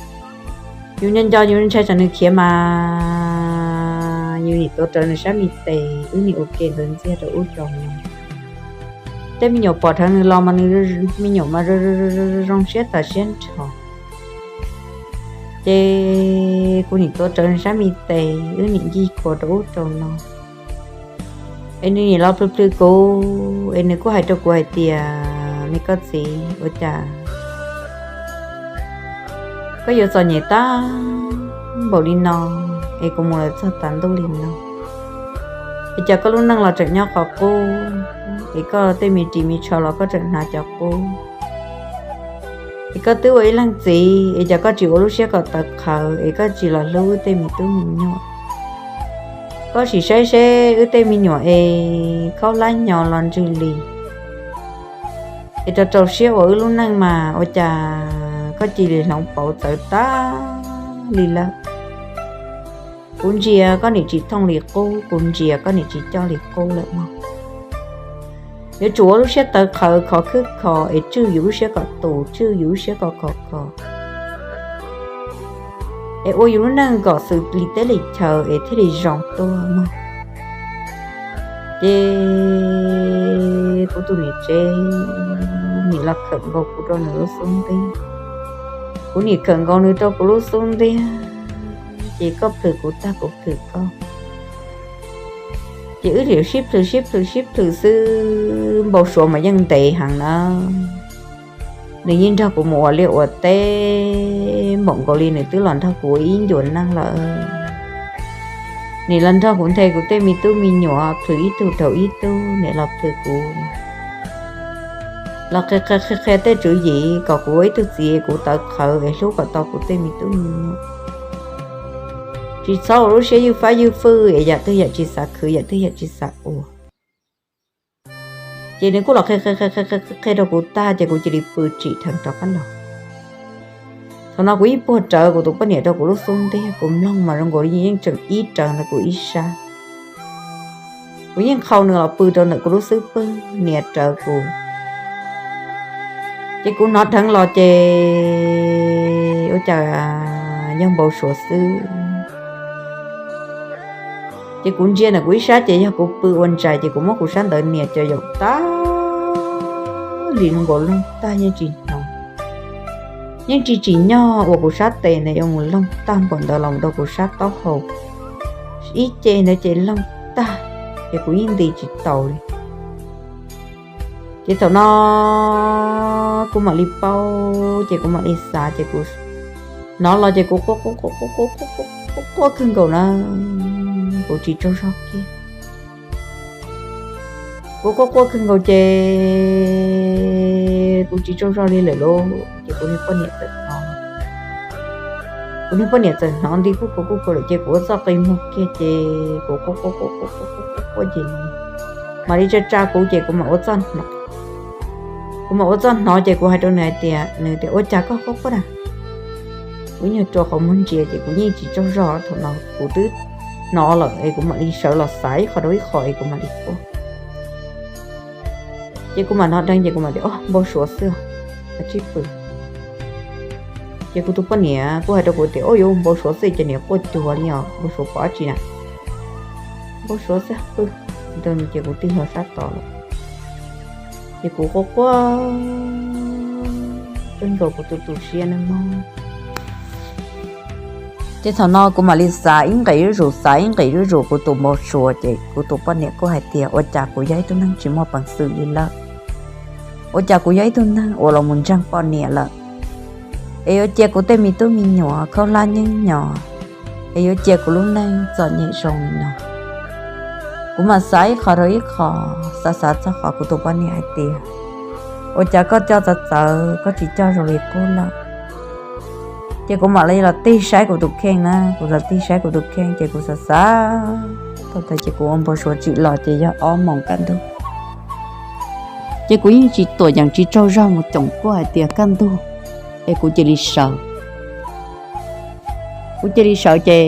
yus nco nco yus ntshai tsam nws khiav mas yus nim tuav rawv nws sab me tes, wb nim ua ke ntxuav ntxiag rau ub rau no. Tej me nyuam pom dhawv nws los mas nws, me nyuam mas zoo siab tas siab nrho. Ces kuv nim tuav rawv nws sab me tes, wb nim ncig khuav rau ub rau no. Es nws nim los plhws plhws kuv, es nws kuj hais rau kuv hais tias, me koj txiv, ua cas koj yuav txom nyem tag npaum li no, es kuv mus lawm txog tav ntuj li no, es cas koj lub neej los tseem nyob qhov qub, es koj tej me ris me tsho los koj tseem hnav cov qub. Es koj twb ua ib leej txiv es cas koj tsis ua lub siab kom tawv qhawv es koj tsis los hlub wb tej me tub me nyuam? Koj sim saib seb wb tej me nyuam es khaub hlab nyo los ntswg li, es rau rau siab uas wb lub neej mas ua cas koj cia li hloov pauv txawv tag li lawm. Kuv ntsia koj nim tsis thooj li qub, kuv ntsia koj nim tsis coj li qub lawm mog. Yuav tsum ua lub siab tawv qhawv khov khwb kho es tswj yus lub siab kom tus, tswj yus lub siab kom khov kho, es ua yus lub neej kom xws li teb li chaw es thiaj li zoo tuaj mog. Ces kuv tus niam tsev nim los khawm nkaus kuv rau nws lub xub ntiag, kuv nim khawm nkaus nws rau kuv lub xub ntiag, ces koj plhws kuv tag kuv plhws koj. Ces wb nim sib plhws sib plhws sib plhws xwb, npau suav mas yeej ntev heev na. Nws yeej nrog kuv mus ua liaj ua teb npaum nkaus li nws twb los nrog kuv ua ib ncuav neej lawm. Nim los nrog kuv nthe kuv tej me tub me nyuam plhws ib tug rau ib tug, nim los plhws kuv, los qhia qhia qhia tej tswv yim kom kuv ua ib tug txiv kuv tawv qhawv es hlub kom tau kuv tej me tub me nyuam. Tsis txhob ua lub siab ywj fab ywj fwj es yam twg yam tsis xav khwv yam twg yam tsis xav ua. Ces nws kuj los qhia qhia qhia rau kuv tag ces kuv cia li pw tsim dheev rov qab los. Thaum no kuv yeej puag rawv kuv tus poj niam rau kuv lub xub ntiag, kuv mloog mas zoo nkaus li yeej tseem ib rawv ntawm kuv ib sab. Kuv yeej qhau nws los pw rau ntawm kuv lub xub pwg nias rawv kuv. Ces kuv hnov dheev los ces ua cas yog npau suav xwb. Ces kuv ntsia ntawm kuv ib sab ces yog kuv pw ua ntsais ces kuv muab kuv sab ntawd nias cov yaum tag li nkaus loog tag yeej tsis hnov. Yeej tsis tsim nyog uas kuv sab tes ntawd yuav mus loog tag npaum ntawd los mus rau kuv sab taub hau. Ib ce ntawd ces loog tag, ces kuv yeej nti tsis taus li. Ces thaum no kuv mam li paub ces kuv mam li xav ces kuv hnov los ces kuv quaj quaj quaj quaj quaj quaj quaj kawg nkaus na, kuv tsis tsaug zog kiag. Kuv quaj quaj kawg nkaus ces kuv tsis tsaug zog li lawm lauj, ces kuv niag poj niam txawm hnov. Kuv niag poj niam txawm hnov nti kuj kuv kuj kuv lawm ces kuv ua txoj qi muag kiag ces kuv quaj quaj quaj quaj quaj quaj ces mam li tsa tsa kuv ces kuv mam ua txoj hnov. Kuv mam ua txoj hnov ces kuv hais rau nws hais tias, nws tias ua cas koj quaj quaj na? Kuv nyuag rua qhov muag ntsia ces kuv yeej tsis tsaug zog, thaum no kuv twb hnov lawm es kuv mam li sawv los xav ib qho rau ib qho es kuv mam li quaj. Ces kuv mam hnov dheev ces kuv mam tias o npau suav xwb, kav tsij pw. Ces kuv tus poj niam kuj hais rau kuv tias o yuav npau suav xwb ces niam quaj cuag li os, npau suav pom dab tsi na, npau suav xwb pw. Ces kuv tig hlo sab tod lawm. Ces kuv quaj quaj kawg nkaus kuv tu tu siab nawb mog. Ces thaum no kuv mam li xav ib nqes zuj zus xav ib nqes zuj zus kuv tus npau suav ces kuv tus poj niam kuj hais tias ua cas kuv yog ib tug neeg tsis muaj peev xwm li lawm, ua cas kuv yog ib tug neeg uas los mus ntseeg poj niam lawm, es yuav cia kuv tej me tub me nyuam khaub hlab nyeej nyo, es yuav cia kuv lub neej txom nyem zoo li no. Kuv mam xav ib qho rau ib qho, xav xav txog qhov kuv tus poj niam hais tias ua cas koj coj txawv txawv koj tsis coj zoo li qub lawm. Ces kuv mam li los tig saib kuv tus kheej na, kuv los tig saib kuv tus kheej ces kuv xav xav tau tas ces kuv ua npau suav tsim los ces yog ob moos kaj ntug. Ces kuv yeej tsis tuam yeem tsis tsaug zog mus coom kuaj hais tias kaj ntug, es kuv cia li sawv. Kuv cia li sawv ces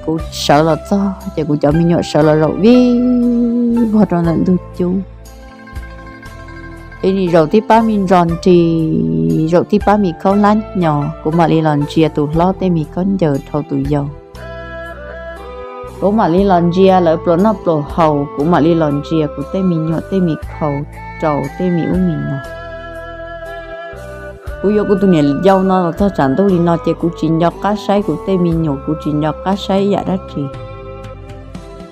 kuv sawv los txog ces kuv cov me nyuam sawv los zaum vij vog rau ntawm ntug cub. Es nim zaum tib pab me ntso nrig, zaum tib pab me khaub hlab nyo, kuv mam li los ntsia tus hlob tej me khaub ncaws dhau tus yau. Kuv mam li los ntsia lawv pluas noj pluas haus, kuv mam li los ntsia kuv tej me nyuam tej me khau rau tej me ub me no. Kuv yuav kuv tus niam yau no los txog tsam ntuj li no ces kuv tsis nco qab saib kuv tej me nyuam, kuv tsis nco qab saib ib yam dab tsi.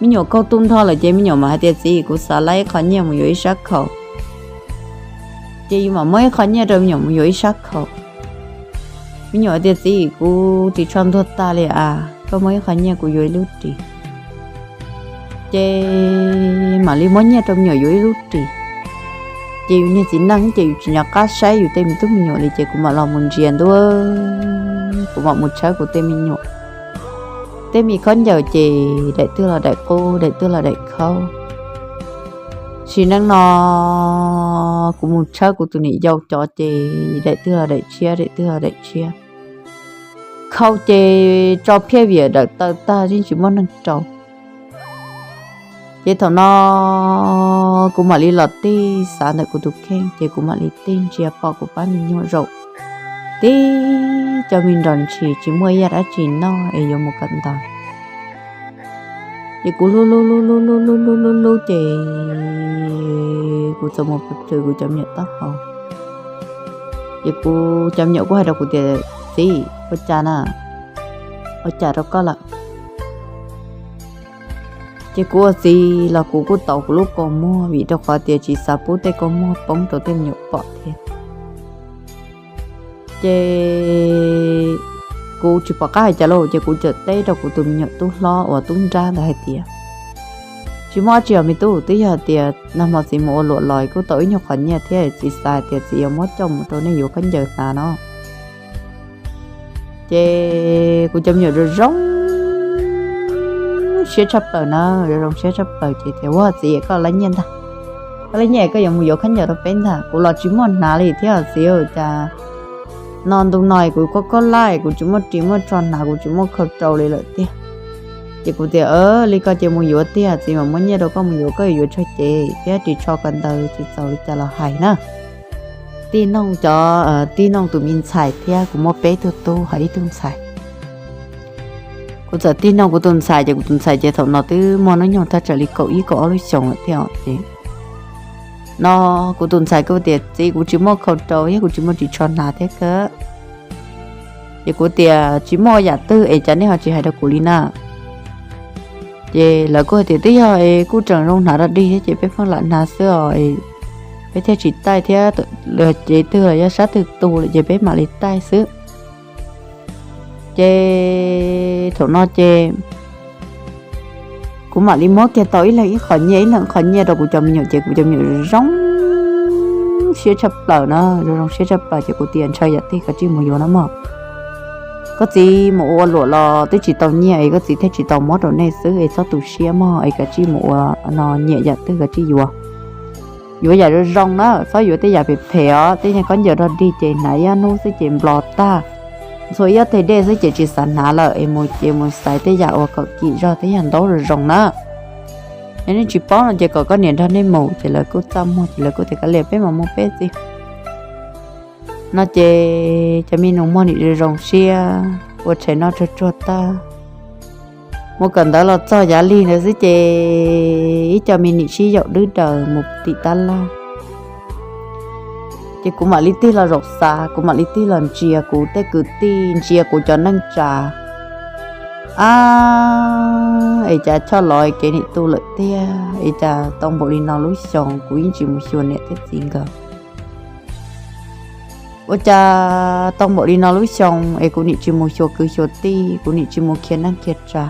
Me nyuam kaug tu nrho lawm ces me nyuam mam hais tias txiv, kuv xav laib ib qho nyiaj mus yuav ib sab khau. Ces yus mam muab ib qho nyiaj rau me nyuam mus yuav ib sab khau. Me nyuam hais tias txiv, kuv ris tsho ntuag tag li as, koj muab ib qho nyiaj kuv yuav ib lub ris. Ces mam li muab nyiaj rau me nyuam yuav ib lub ris. Ces yus niag txiv neej ces yus tsis nco qab saib yus tej me tub me nyuam li, ces kuv mam los mus ntsia ntua, kuv mam mus tshawb kuv tej me nyuam. Tej me khaub ncaws ces daim twg los daim qub, daim twg los daim khaub. Sim neej no kuv mus tshawb kuv tus niam yau cov ces daim twg los daim tshiab, daim twg los daim tshiab. Khau ces tso phiaj viam dawm taw tag yeej tsis muaj neeg rau. Ces thaum no kuv mam li los tig xav ntawm kuv tus kheej, ces kuv mam li tig ntsia pom kuv pab me nyuam zaum tib co me nrog ntshis tsis muaj ib yam dab tsi noj es yuav mus kawm ntawv. Ces kuv hlub hlub hlub hlub hlub hlub hlub hlub ces kuv txawm mus plhws kuv cov me nyuam taub hau. Ces kuv cov me nyuam kuj hais rau kuv tias, Txiv, ua cas na? Ua cas rau koj lawm? Ces kuv ua txiv los kuv kuj tau kuv lub kua muag vim rau qhov tias tsis xav pub tej kua muag poob rau tej me nyuam pom thiab. Ces kuv tsis pom qab hais cas lauj, ces kuv txawm teb rau kuv tus me nyuam tub hlob uas tub nrab ntawd hais tias, Tsis muaj dab tsi os me tub, twb yog hais tias nag hmo txiv mus ua luam los kuj tau ib nyuag qhov nyiaj thiab, txiv xav hais tias txiv yuav muab coj mus rau nej yuav khaub ncaws hnav no. Ces kuv cov me nyuam zoo zoo siab tshaj plaws na, zoo zoo siab tshaj plaws ces tias, Ua txiv, koj lab nyiaj ntag, koj lab nyiaj koj yuav mus yuav khaub ncaws rau peb ntag, kuv los tsis muaj hnav li thiab txiv, cas no ntu no kuv koj koj lab kuv tsis muaj ris muaj tsho hnav, kuv tsis muaj khau rau li lawm tiag. Ces kuv tias, Li ko ces mus yuav tiag, txiv mam muab nyiaj rau koj mus yuav, koj yuav tsho cev thiab ris tsho kawm ntawv tsis txaus li cas los hais na. Tig noog cov, tig noog tus me ntxhais thiab, kuv muaj peb tug tub ho ib tug ntxhais. Kuv txawm tig noog kuv tus ntxhais ces kuv tus ntxhais ces thaum no twb muaj hnub nyoog thaj tsam li kaum ib kaum ob lub xyoos lawm thiab ces no kuv tus ntxhais kuj tias, Txiv, kuv tsis muaj khau rau thiab kuv tsis muaj ris tsho hnav thiab kawg. Ces kuv tias, Tsis muaj yam twg es cas nej ho tsis hais rau kuv li na? Ces lawv kuj hais tias, Twb yog es kuj tseem zoo hnav rau dig thiab ces peb pheej lam hnav xwb os, peb thiaj tsis taij thiab, cev twg los yog sab twg tu lawm ces peb mam li taij xwb. Ces thaum no ces kuv mam li muab kiag tau ib leeg ib qho nyiaj ib leeg qho nyiaj rau kuv cov me nyuam ces kuv cov me nyuam zoo siab tshaj plaws na, zoo zoo siab tshaj plaws ces kuv tias, Ntshaw yam twg koj tsij mus yuav no mog. Koj txiv mus ua luam los twb tsis tau nyiaj es koj txiv thiaj tsis tau muab rau nej xwb es txhob tu siab mog es koj tsij mus ua no, nyiam yam twg koj tsij yuav. Yuav yam zoo zoo na, txhob yuav tej yam phem phem os, tej yam khaub ncaws rog dig ces hnav ib ob hnub xwb ces nplos tag, ntxhua ib ob teg dej xwb ces tsis xav hnav lawm es mus ces mus xaiv tej yam uas kom kim zog tej yam ntaub zoo zoo na. Yog nej tsis paub no ces kom koj niam nrog nej mus. Ces lawv kuj txaj muag ces lawv kuj tias, Kav liam, peb mam mus peb txiv. No ces cov me nus muag nim zoo zoo siab, ua tshais noj tsuag tsuag tag, mus kawm ntawv los txog yav lig ntawd xwb ces ib co me nim sib yaum dwb daws mus tim tab laj. Ces kuv mam li tig los zaum xav, kuv mam li tig los ntsia kuv tej kwv tij, ntsia kuv cov neej tsa. Ab, es cas choj los kev nim tu lawm tiag, es cas tau npaum li no lub xyoo kuv yeej tsis mus xyuas niam thiab txiv nkawd. Ua cas tau npaum li no lub xyoo es kuv nim tsis mus xyuas kwv xyuas tij, kuv nim tsis mus khiav neej khiav tsa.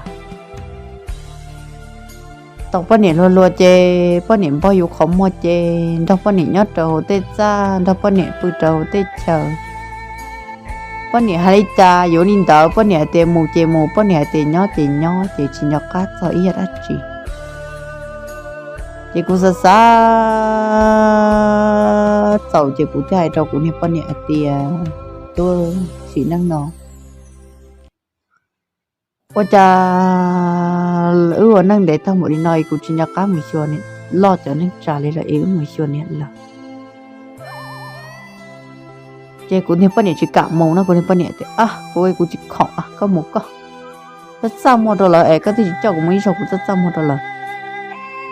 Tau poj niam hluas hluas ces poj niam npog yus qhov muag ces nrog poj niam nyob rau hauv tej txaj, nrog poj niam pw rau hauv tej chaw. Poj niam hais li cas yuav li ntawd, poj niam hais tias mus ces mus, poj niam hais tias nyob ces nyob, ces tsis nco qab txog ib yam dab tsi. Ces kuv xav xav txaus ces kuv thiaj hais rau kuv niag poj niam hais tias, Tub, sim neej no ua cas wb ua neej ntev tag npaum li no es kuv tsis nco qab mus xyuas niam loj cov neej tsa li lawm es wb mus xyuas niam lawm. Ces kuv niag poj niam tsis kam mus no, kuv niag poj niam tias, Ab, kuv, kuv tsis khoom, koj mus koj. Txaj txaj muag rau lawv es koj twb tsis coj kuv mus ib zaug, kuv txaj txaj muag rau lawv.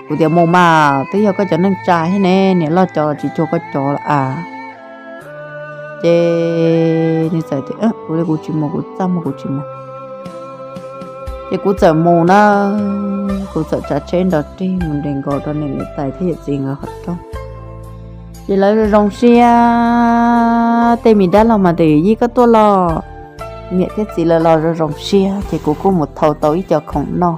Kuv tias, Mus mas, twb yog koj cov neej tsa thiab ne, niam loj cov los tsis cuag koj cov lawm as. Ces nws txawm tias, Kuv li kuv tsis mus, kuv txaj muag kuv tsis mus. Ces kuv txawm mus na, kuv txawm tsav tsheb nrov rig mus nres nkaus rau niam niam tais thiab yawm txiv nkawd qhov rooj. Ces lawv zoo siab, tej me dab laug mas tias, Yij, koj tuaj los. Niam thiab txiv lawv los zoo zoo siab, ces kuv kuj mus thau tau ib co khoom noj.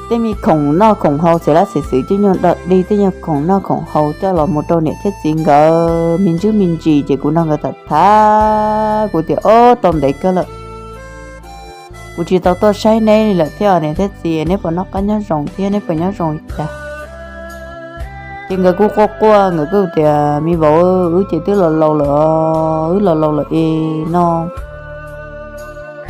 tej me khoom noj khoom haus xes lab xes xwm, tej nyuag dog dig, tej nyuag khoom noj khoom haus coj los mus rau niam thiab txiv nkawd me ntsis me ntsis, ces kuv nrog nkawd tham tham, kuv tias ob tau ntev kawg lawm, kuv tsis tau tuaj saib neb li lawm thiab niam thiab txiv, neb puas noj qab nyob zoo thiab neb puas nyob zoo li cas? Ces nkawd kuj quaj quaj, nkawd kuj tias me vauv, wb ces twb los laus lawm, wb los laus lawm es no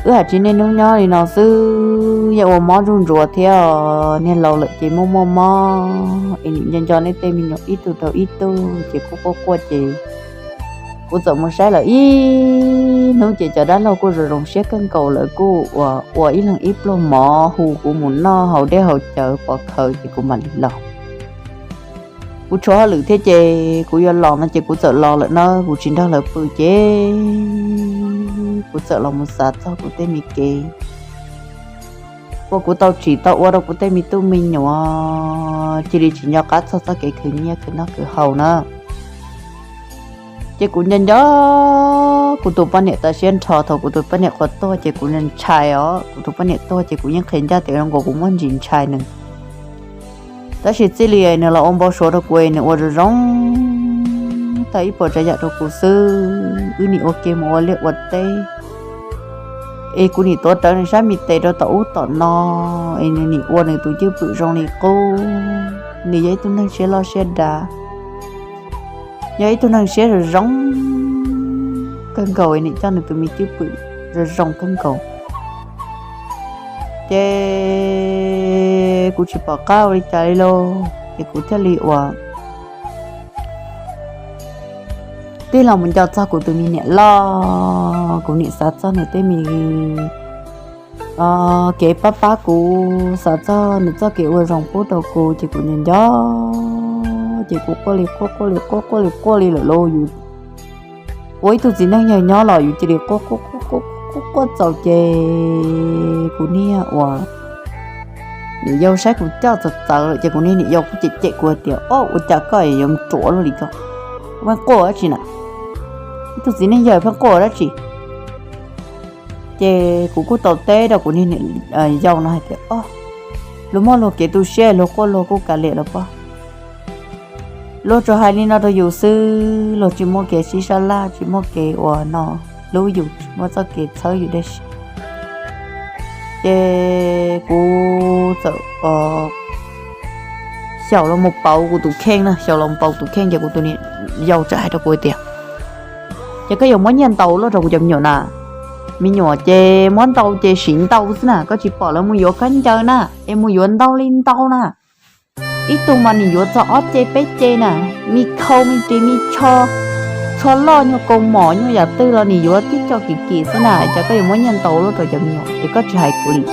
wb hais tsis niaj hnub nyob li no xwb, yeej ua mob zuj ntsuas thiab, niag laus lawm ces muaj muaj mob es nim nco nco neb tej me nyuam ib tug rau ib tug. Ces kuj quaj quaj ces kuv txawm mus saib lawm ib hnub ces cov dab laug kuj zoo zoo siab kawg nkaus, lawv kuj ua ib leeg ib pluag mov hu kuv mus noj haus dej haus cawv pov khawv ces kuv mam li los. Kuv tshuav hauj lwm thiab ces kuv yuav los no ces kuv txawm los lawm na, kuv tsis nrog lawv pw ces kuv txawm los mus xav txog kuv tej me kev uas kuv tau tsim tau ua rau kuv tej me tub me nyuam, cia li tsis nco qab txog txoj kev khwv nyiaj khwv noj khwv haus na. Ces kuv nco nco kuv tus poj niam tas siab nrho, thaum kuv tus poj niam qhuav tuag ces kuv ntshai os, kuv tus poj niam tuag ces kuv yeej qhia ncaj tias zoo nkaus kuv muab ntsis ntshai nws. Tab sis txij li nws los ua npau suav rau kuv, nws ua zoo zoo tag ib puas tsav yam rau kuv xwb, wb nim ua ke mus ua liaj ua teb, es kuv nim tuav rawv nws sab me tes rau tom ub tom no, es nws nim ua nws tus cwj pwm zoo li qub. Nws yog ib tug neeg siab loj siab dav, yog ib tug neeg siab zoo zoo kawg nkaus, nws coj nws tus me cwj pwm zoo zoo kawg nkaus. Ces kuv tsis pom qab ua li cas li lauj, ces kuv thiaj li ua tig los mus nco txog kuv tus me niam loj, kuv nim xav txog nws tej me kev pab pab kuv, xav txog nws txoj kev ua zoo pub rau kuv, ces kuv nco nco, ces kuv quaj li quaj, quaj li quaj, quaj li quaj li lawm lauj. Yus ua ib tug txiv neej yawg nyob los yus cia li quaj quaj quaj quaj quaj txaus, ces kuv niag uas niam yau saib kuv coj txawv txawv lawm, ces kuv niag niam yau kuj cem cem kuv tias, Ob, ua cas koj yuav mus ruam luaj li ko? Pheej quaj dab tsi na? Ib tug txiv neej yawg pheej quaj dab tsi? Ces kuv kuj tau teb rau kuv niag niam yau no hais tias, Ob, luag muaj luag kev tu siab, luag quaj luag kuj kav liam los pob. Luag tsuas hais li no rau yus xwb, luag tsis muaj kev sib sab laj, tsis muaj kev uas no hlub yus, tsis muaj txoj kev txhawb yus dab tsi. Ces kuv txawm xyaum los mus pauv kuv tus kheej na, xyaum los mus pauv tus kheej ces kuv tus niam yau txawm hais rau kuv tias, Ces koj yuav muab nyiaj ntau luaj rau kuv cov me nyuam na? Me nyuam ces muab ntau ces siv ntau xwb na, koj tsis pom lawv mus yuav khaub ncaws na, es mus yuav ntau li ntau na. Ib tug mas nim yuav txog ob ce peb ce na, me khau me ris me tsho, tsho loj nyuag kaus mom nyuag yam twg los nim yuav tib co kim kim xwb na, cas koj yuav muab nyiaj ntau luaj rau cov me nyuam es koj tsis hais kuv li?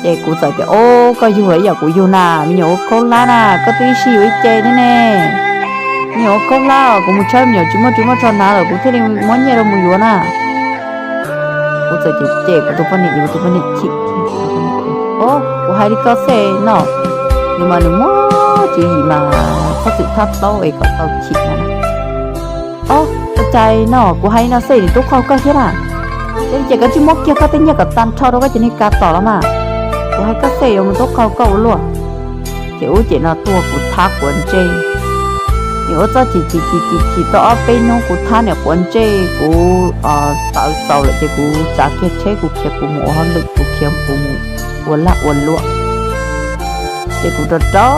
Ces kuv txawm tias, Ob, koj yug los ib yam kuv yug na, me nyuam ua khaub hlab na, koj twb ib sij yuav ib ce thiab ne. Me nyuam ua khaub hlab os, kuv mus tshawb me nyuam tsis muaj ris muaj tsho hnav lawm kuv thiaj li muab nyiaj rau mus yuav na. Kuv txawm cem cem kuv tus poj niam, kuv tus poj niam chim, Ob, kuv hais li koj xwb no. Nws mas nws muaj tswv yim mas txhob txwm thab plaub es kom tau chim no. Ob, ua cas no kuv hais li no xwb nws tub qaug koj thiab na. Yog li ces koj tsij muab kiag koj tej nyiaj kom tag nrho rau koj cov niag kav tom los mas, kuv hais koj xwb yuav mus tub qaug koj ua luaj. Ces ub ces no tuaj kuv thab quav ntsej, nws ua txoj chim chim chim chim chim tau ob peb hnub kuv thab niam quav ntsej, kuv tawv txaus lawm ces kuv tsav kiag tsheb kuv khiav kuv mus ua hauj lwm, kuv khiav kuv mus ua lag ua luam. Ces kuv rau rau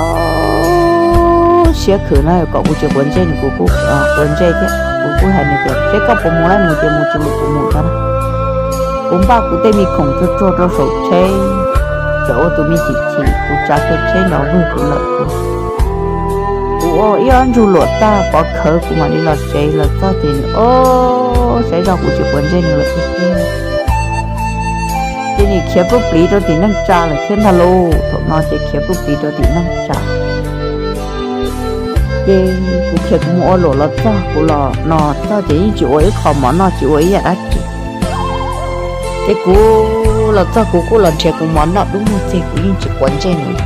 siab khwv no kom kuv tsis quav ntsej nws, kuv kuj quav ntsej thiab. Kuv kuj hais nws tias, Seb koj puas mus los mus, ces mus tsis mus kuv mus ntag na. Kuv npaj kuv tej me khoom tsuag tsuag rau saum tsheb, txawm ua tus me chim chim, kuv tsav kiag tsheb nrov vwg kuv lawm. Kuv ua ib ob ntsug luam tag pov khawv kuv mam li los tsev, los txog ces nws, o, saib zog kuv tsis quav ntsej nws lawm tiag tiag. Ces nws khiav pub pliv rau tim neej tsa lawm thiab ntag lauj. Thaum no ces khiav pub pliv rau tim neej tsa. Ces kuv khiav kuv mus ua luam los txog, kuv los no txog ces yeej tsis ua ib qho mov noj tsis ua ib yam dab tsi. Ces kuv los txog kuv kuj los nrhiav kuv mov noj dub muag txig, kuv yeej tsis quav ntsej nws.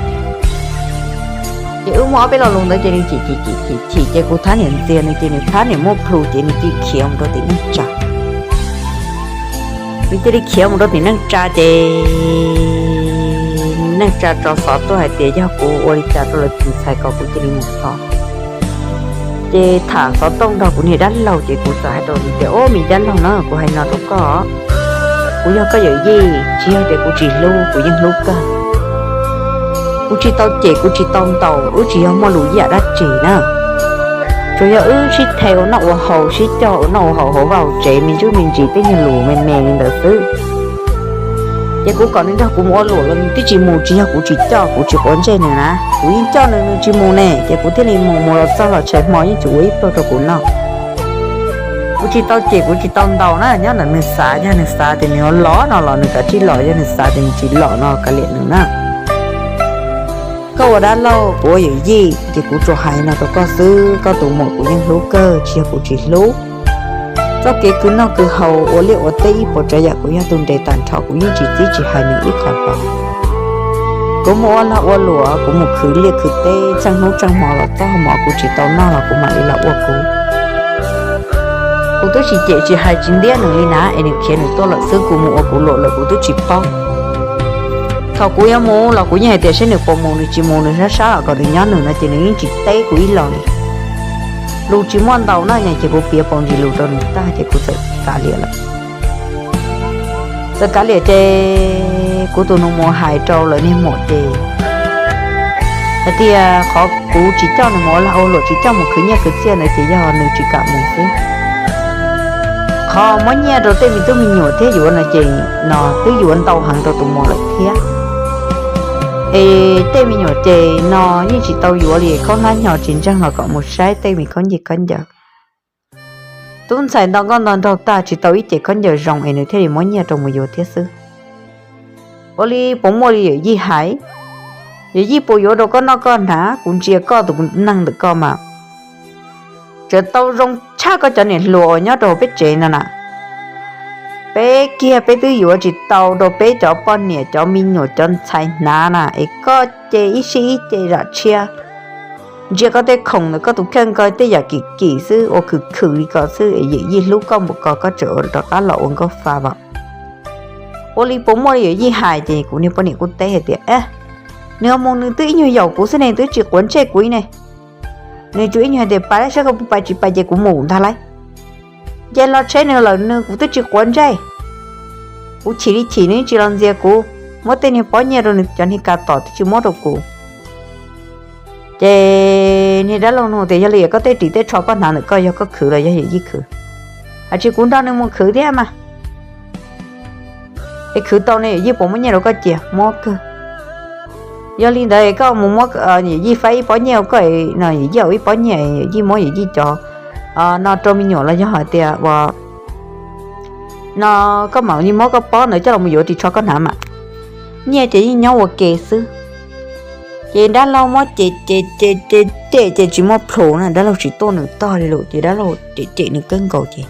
Ces wb muaj ob peb lo lus ntawd ces nws chim chim chim chim chim ces kuv thab niam ntxias nws ces nws thab niam muaj plhus ces nws cia li khiav mus rau tim neej tsa. Nws cia li khiav mus rau tim neej tsa ces nws neej tsa tso xov tuaj hais tias yog kuv ua li cas rau lawv tus ntxhais kom kuv cia li mus txog. Ces tham xov tooj nrog kuv niag dab laug ces kuv txawm hais rau nws tias, Au, me dab laug na, kuv hais no rau koj, kuv yog koj yawm yij, tsis yog tias kuv tsis hlub, kuv yeej hlub kawg. Kuv tsis tau cem, kuv tsis tau ntaus, wb tsis yog muaj lus yam dab tsi na. Tsuas yog wb sib the ua noj ua haus, sib coj ua noj ua haus hauv vaj hauv tsev me ntsuj me ntsis tej nyuag lus me me li ntawd xwb. Ces kuv kom nws nrog kuv mus ua luam los nws twb tsis mus, tsis yog kuv tsis coj, kuv tsis quav ntsej nws na, kuv yeej coj nws, nws tsis mus ne, ces kuv thiaj li mus, mus los txog los tshais hmo yeej tsis ua ib pluag rau kuv noj. Kuv tsis tau cem, kuv tsis tau ntaus na, nyob ntawm nws xav, yog nws xav tias nws yuav los no los nws kav tsij los, yog nws xav tias nws tsis los no kav liam nws na. Koj ua dab laug, kuv ua yawm yij, ces kuv tsuas hais no rau koj xwb, koj tus muam kuv yeej hlub kawg, tsis yog kuv tsis hlub. Txoj kev khwv noj khwv haus, ua liaj ua teb ib puas tsav yam kuv yog tus nres tag nrho, kuv yeej tsis txib tsis hais nws ib qho los. Kuv mus ua lag ua luam, kuv mus khwv liaj khwv teb, tsheej hnub tsheej hmo los txog hmo kuv tsis tau noj los kuv mam li los ua kuv. Kuv twb tsis cem tsis hais tsis ntiab nws li na, es nws khiav nws tuaj lawm xwb, kuv mus ua kuv luam lawm kuv twb tsis paub. Thaum kuv yuav mus los kuv yeej hais tias seb nws puas mus, nws tsis mus nws sab sab los kom nws nyob nws no ces nws yeej tsis teb kuv ib los li. Lus tsis muaj ntau na, ces kuv piav paus ntsis lus rau nws tag ces kuv txawm kav liam lawm. Txawm kav liam ces kuv tus nus mus hais rau lawv niag muam ces hais tias qhov kuv tsis coj nws mus ua lag ua luam, tsis coj mus khwv nyiaj khwv txiaj ntawd ces yog nws tsis kam mus xwb. Qhov muab nyiaj rau tej me tub me nyuam thiab yuav no ces no twb yuav ntau heev rau tus muam lawm thiab. Es tej me nyuam ces no yeej tsis tau yuav li, khaub hlab nyo tsis ntseeg los kom mus saib tej me khaub ncaws khaub ncaws. Tub ntxhais nto nkauj nto nraug tag tsis tau ib ce khaub ncaws zoo es nws thiaj li muab nyiaj rau mus yuav thiab xwb. Ua li puas muaj li yawm yij hais? Yawm yij puas yuav rau koj noj koj hnav? Kuv ntsia koj tus neeg ntawm koj mas tseem tau zoo tshaj koj cov niam hluas uas nyob rau hauv peb tsev no na. Peb kiag peb twb yuav tsis tau rau peb cov poj niam cov me nyuam cov ntxhais hnav na, es koj ces ib sij ib ce zam tshiab. Ntsia koj tej khoom ntawm koj tus kheej ko tej yam kim kim xwb, ua khwm khwm li ko xwb es yawm yij hlub koj npaum ko koj tseem rov qab los ua nkauj fa vam. Ua li puas muaj li yawm yij hais? Ces kuv niag poj niam kuj teb hais tias, Nws ho mus nws twb ib nyuag yaum kuv xwb ne, twb tsis quav ntsej kuv li ne. Nws tsuas ib nyuag hais tias, Pais lawm, saib koj puas pais, tsis pais ces kuv mus ntag lauj. Nce hlo tsheb nws lawm nws kuv twb tsis quav ntsej. Kuv chim li chim nws tsis los ntxias kuv, muab tej niag pob nyiaj rau nws cov niag kas tom twb tsis muab rau kuv. Ces niag dab laug nug tias, Yog li koj tej ris tej tsho koj hnav ntawm koj yog koj khwv los yog yawm yij khwv? Hais tias, Kuv nrog nws mus khwv thiab mas. Es khwv tau ne yawm yij puas muab nyiaj rau koj cia? Muab kawg. Yog li ntawd koj mus muab yawm yij faib ib pob nyiaj rau koj no, yawm yij ib pob nyiaj, yawm yij muab yawm yij cov no rau me nyuam los yog hais tias ua no koj mam li muab koj pob ntawd coj los yuav ris tsho koj hnav mas. Nyiaj ces yeej nyob ua ke xwb. Ces dab laug muab cem cem cem cem cem ces tsis muaj plhus na, dab laug tsis tuaj nws tog li lawm ces dab laug cem cem nws kawg nkaus ces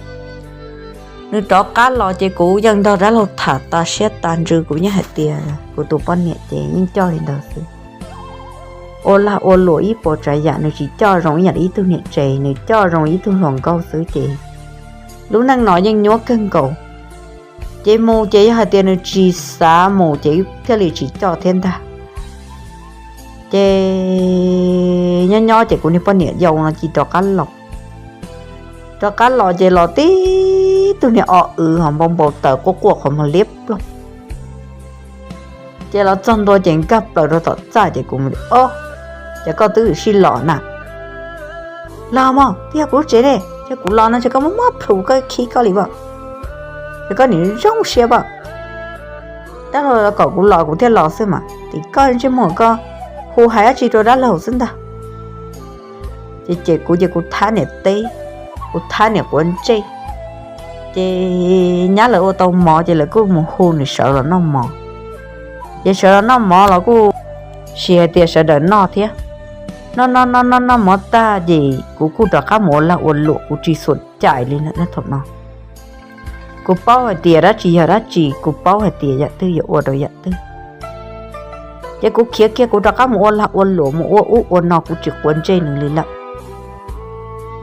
nws rov qab los ces kuv yeej nrog dab laug tham tas siab tas ntsws, kuv yeej hais tias kuv tus poj niam ces yeej coj li ntawd xwb. Ua lag ua luam ib puas tsav yam nws tsis coj zoo ib yam li ib tug niam tsev, nws coj zoo ib tug hluas nkauj xwb ces lub neej no yeej nyuaj kawg nkaus. Ces mus ces yog hais tias nws tsis xav mus ces thiaj li tsis coj thiab ntag. Ces nyob nyob ces kuv niag poj niam yau no cia li rov qab los. Rov qab los ces los tib tug niag o w ho npau npau taws quaj quaj qhov muag liab ploog. Ces los txog ntua ces nkag plaws rau tom txaj ces kuv mus, Ob, ces koj twb sij los na. Los mog, twb yog kuv lub tsev ne, ces kuv los no ces koj muab muab plhus koj khib koj li as. Ces koj nim zoo siab as. Dab laug kom kuv los kuv thiaj los xwb mas, tim koj ntsej muag koj hu hais dab tsi rau dab laug xwb ntag. Ces cem kuv ces kuv thab niam teb, kuv thab niam quav ntsej. Ces nyab lawv ua tau mov ces lawv kuj mus hu nws sawv los noj mov. Ces sawv los noj mov los kuj sis hais tias sawv daws noj thiab. Noj noj noj noj noj mov tag ces kuv kuj rov qab mus ua lag ua luam, kuv tsis xuam cai li lawm thaum no. Kuv paub hais tias dab tsi yog dab tsi, kuv paub hais tias yam twg yuav ua rau yam twg. Ces kuv khiav kiag kuv rov qab mus ua lag ua luam mus ua ub ua no, kuv tsis quav ntsej nws li lawm.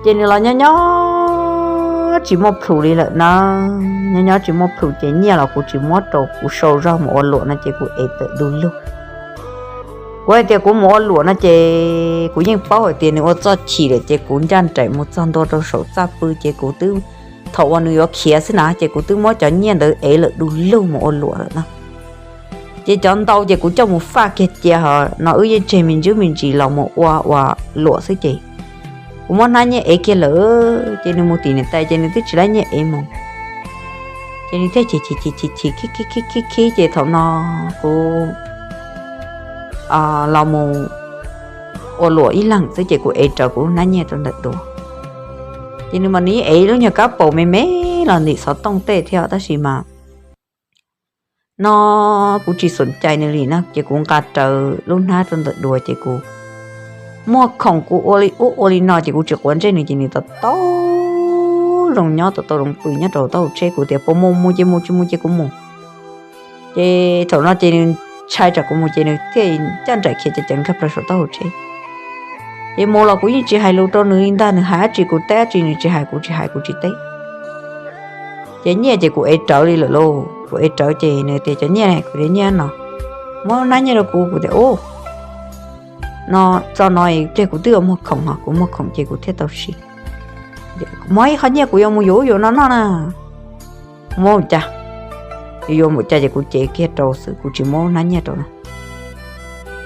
Ces nws los nyob nyob tsis muaj plhus li lawm na, nyob nyob tsis muaj plhus ces nyiaj los kuv tsis muab rau, kuv sau zog mus ua luam no ces kuv ev tawm du lug. Kuv hais tias kuv mus ua luam no ces kuv yeej paub hais tias nws ua txoj chim lawm ces kuv ncaj nraim mus txog ntua rau saum txaj pw ces kuv twb, thaum uas nws yuav khiav xwb na ces kuv twb muab cov nyiaj ntawd ev lawm du lug mus ua luam lawm no. Ces cov ntau ces kuv coj mus faj kiag cia ho no wb yeej tseg me ntsis me ntsis los mus ua ua luam xwb ces kuv muab hnab nyiaj ev kiag lawm ces nws mus tim niam tais ces nws twb tsis laib nyiaj ev mus. Ces nws thiaj chim chim chim chim chim khib khib khib khib ces thaum no kuv los mus ua luam ib leeg xwb ces kuv ev rawv kuv lub hnab nyiaj rau ntawm duav. Ces nws mas nws yeej ev lub nyuag kab paus me me los ntim xov tooj tej thiab tab sis mas no kuv tsis xum cai nws li na ces kuv nqa rawv lub hnab rau ntawm duav ces kuv muag khoom kuv ua li ub ua li no ces kuv tsis quav ntsej nws ces nws tau tau zoo nyob tau tau zoo pw nyob rau taub hau tsheb kuv tias puas mus mus ces mus tsis mus ces kuv mus. Ces thaum no ces nws ntshai tsam kuv mus ces nws thiaj ncaj nraim khiav ceev ceev nkag plaws saum taub hau tsheb. Ces mus los kuv yeej tsis hais lus rau nws li ntag, nws hais dab tsi kuv teb dab tsi, nws tsis hais kuv tsis hais kuv tsis teb. Ces nyiaj ces kuv ev rawv li lawm lauj, kuv ev rawv ces nws tias cov nyiaj, kuv tias nyiaj no, muab hnab nyiaj rau kuv, kuv tias u no txog no pliag kuv twb yuav muag khoom ho kuv muag khoom ces kuv thiaj tau siv. Muab ib qho nyiaj kuv yuav mus yuav ub yuav no noj na. Muab ua cas? Yuav yuav mus cas ces kuv cev kiag rau xwb kuv tsis muab hnab nyiaj rau na.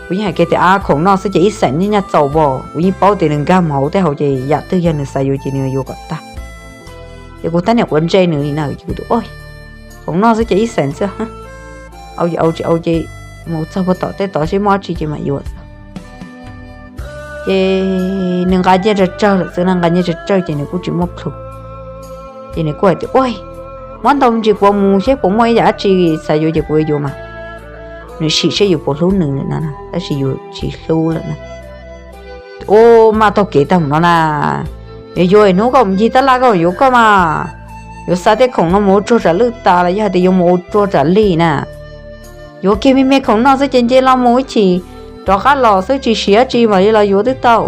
Kuv yeej hais kiag tias a khoom noj xwb ces ib xeem nyiaj nyaj txaus as, kuv yeej paub tias nws nkag mus hauv tej hauv ces yam twg yog nws xav yuav ces nws yuav kom tag. Ces kuv tab niam quav ntsej nws li na ces kuv tias khoom noj xwb ces ib xeem xwb, au ces au ces mus txog puag tom tej tod seb muaj dab tsi ces mam yuav xwb. Ces nws nqa nyiaj tsawg tsawg lawm xwb na, nqa nyiaj tsawg tsawg ces nws kuj tsis muaj plhus. Ces nws kuj hais tias u, muab ntau me ntsis kuv mus seb puas muaj ib yam dab tsi xav yuav ces kuv yuav mas. Nws sim seb yus puas hlub nws no tab sis yus tsis hlub lawm na. U, maj taug kev tag mus no na, yuav yuav hnub koj mus ncig tab laj koj yuav koj mas, yuav xa tej khoom no mus ua tsuag tsam lwj tas los yog hais tias yuav mus ua tsuag tsam lig na. Yuav kiag me me khoom noj xwb ces nce los mus ib chim rov qab los xwb tsis siv dab tsi mam li los yuav twb tau.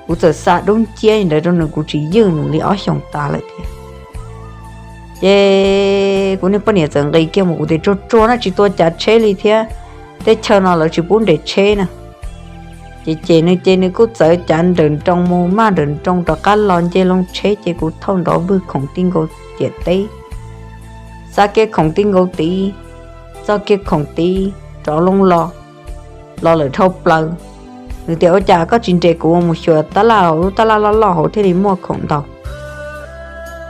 Kuv txawm xa dub nciab li ntawd rau nws kuv tsis ywj nws li ob xyoos tas lawm thiab. Ces kuv niag poj niam txawm nqis kiag mus kuv tias tsuag tsuag na tsis tua cav tsheb li thiab, teb chaws no lawv tsis pub nres tsheb na. Ces ces nws ces nws kuj txawv cav nrawm nroos mus maj nrawm nroos rov qab los nce loo tsheb ces kuv thauj nrov vwg khoom ti nkaus tiam teb, xa kiag khoom ti nkaus tid, txog kiag khoom tid rov loo los, los lawm dhau plaws. Nws tias ua cas koj tsis nres kuv mus xyuas tab laj, lub tab laj loj loj hauv thiaj li muaj khoom ntau.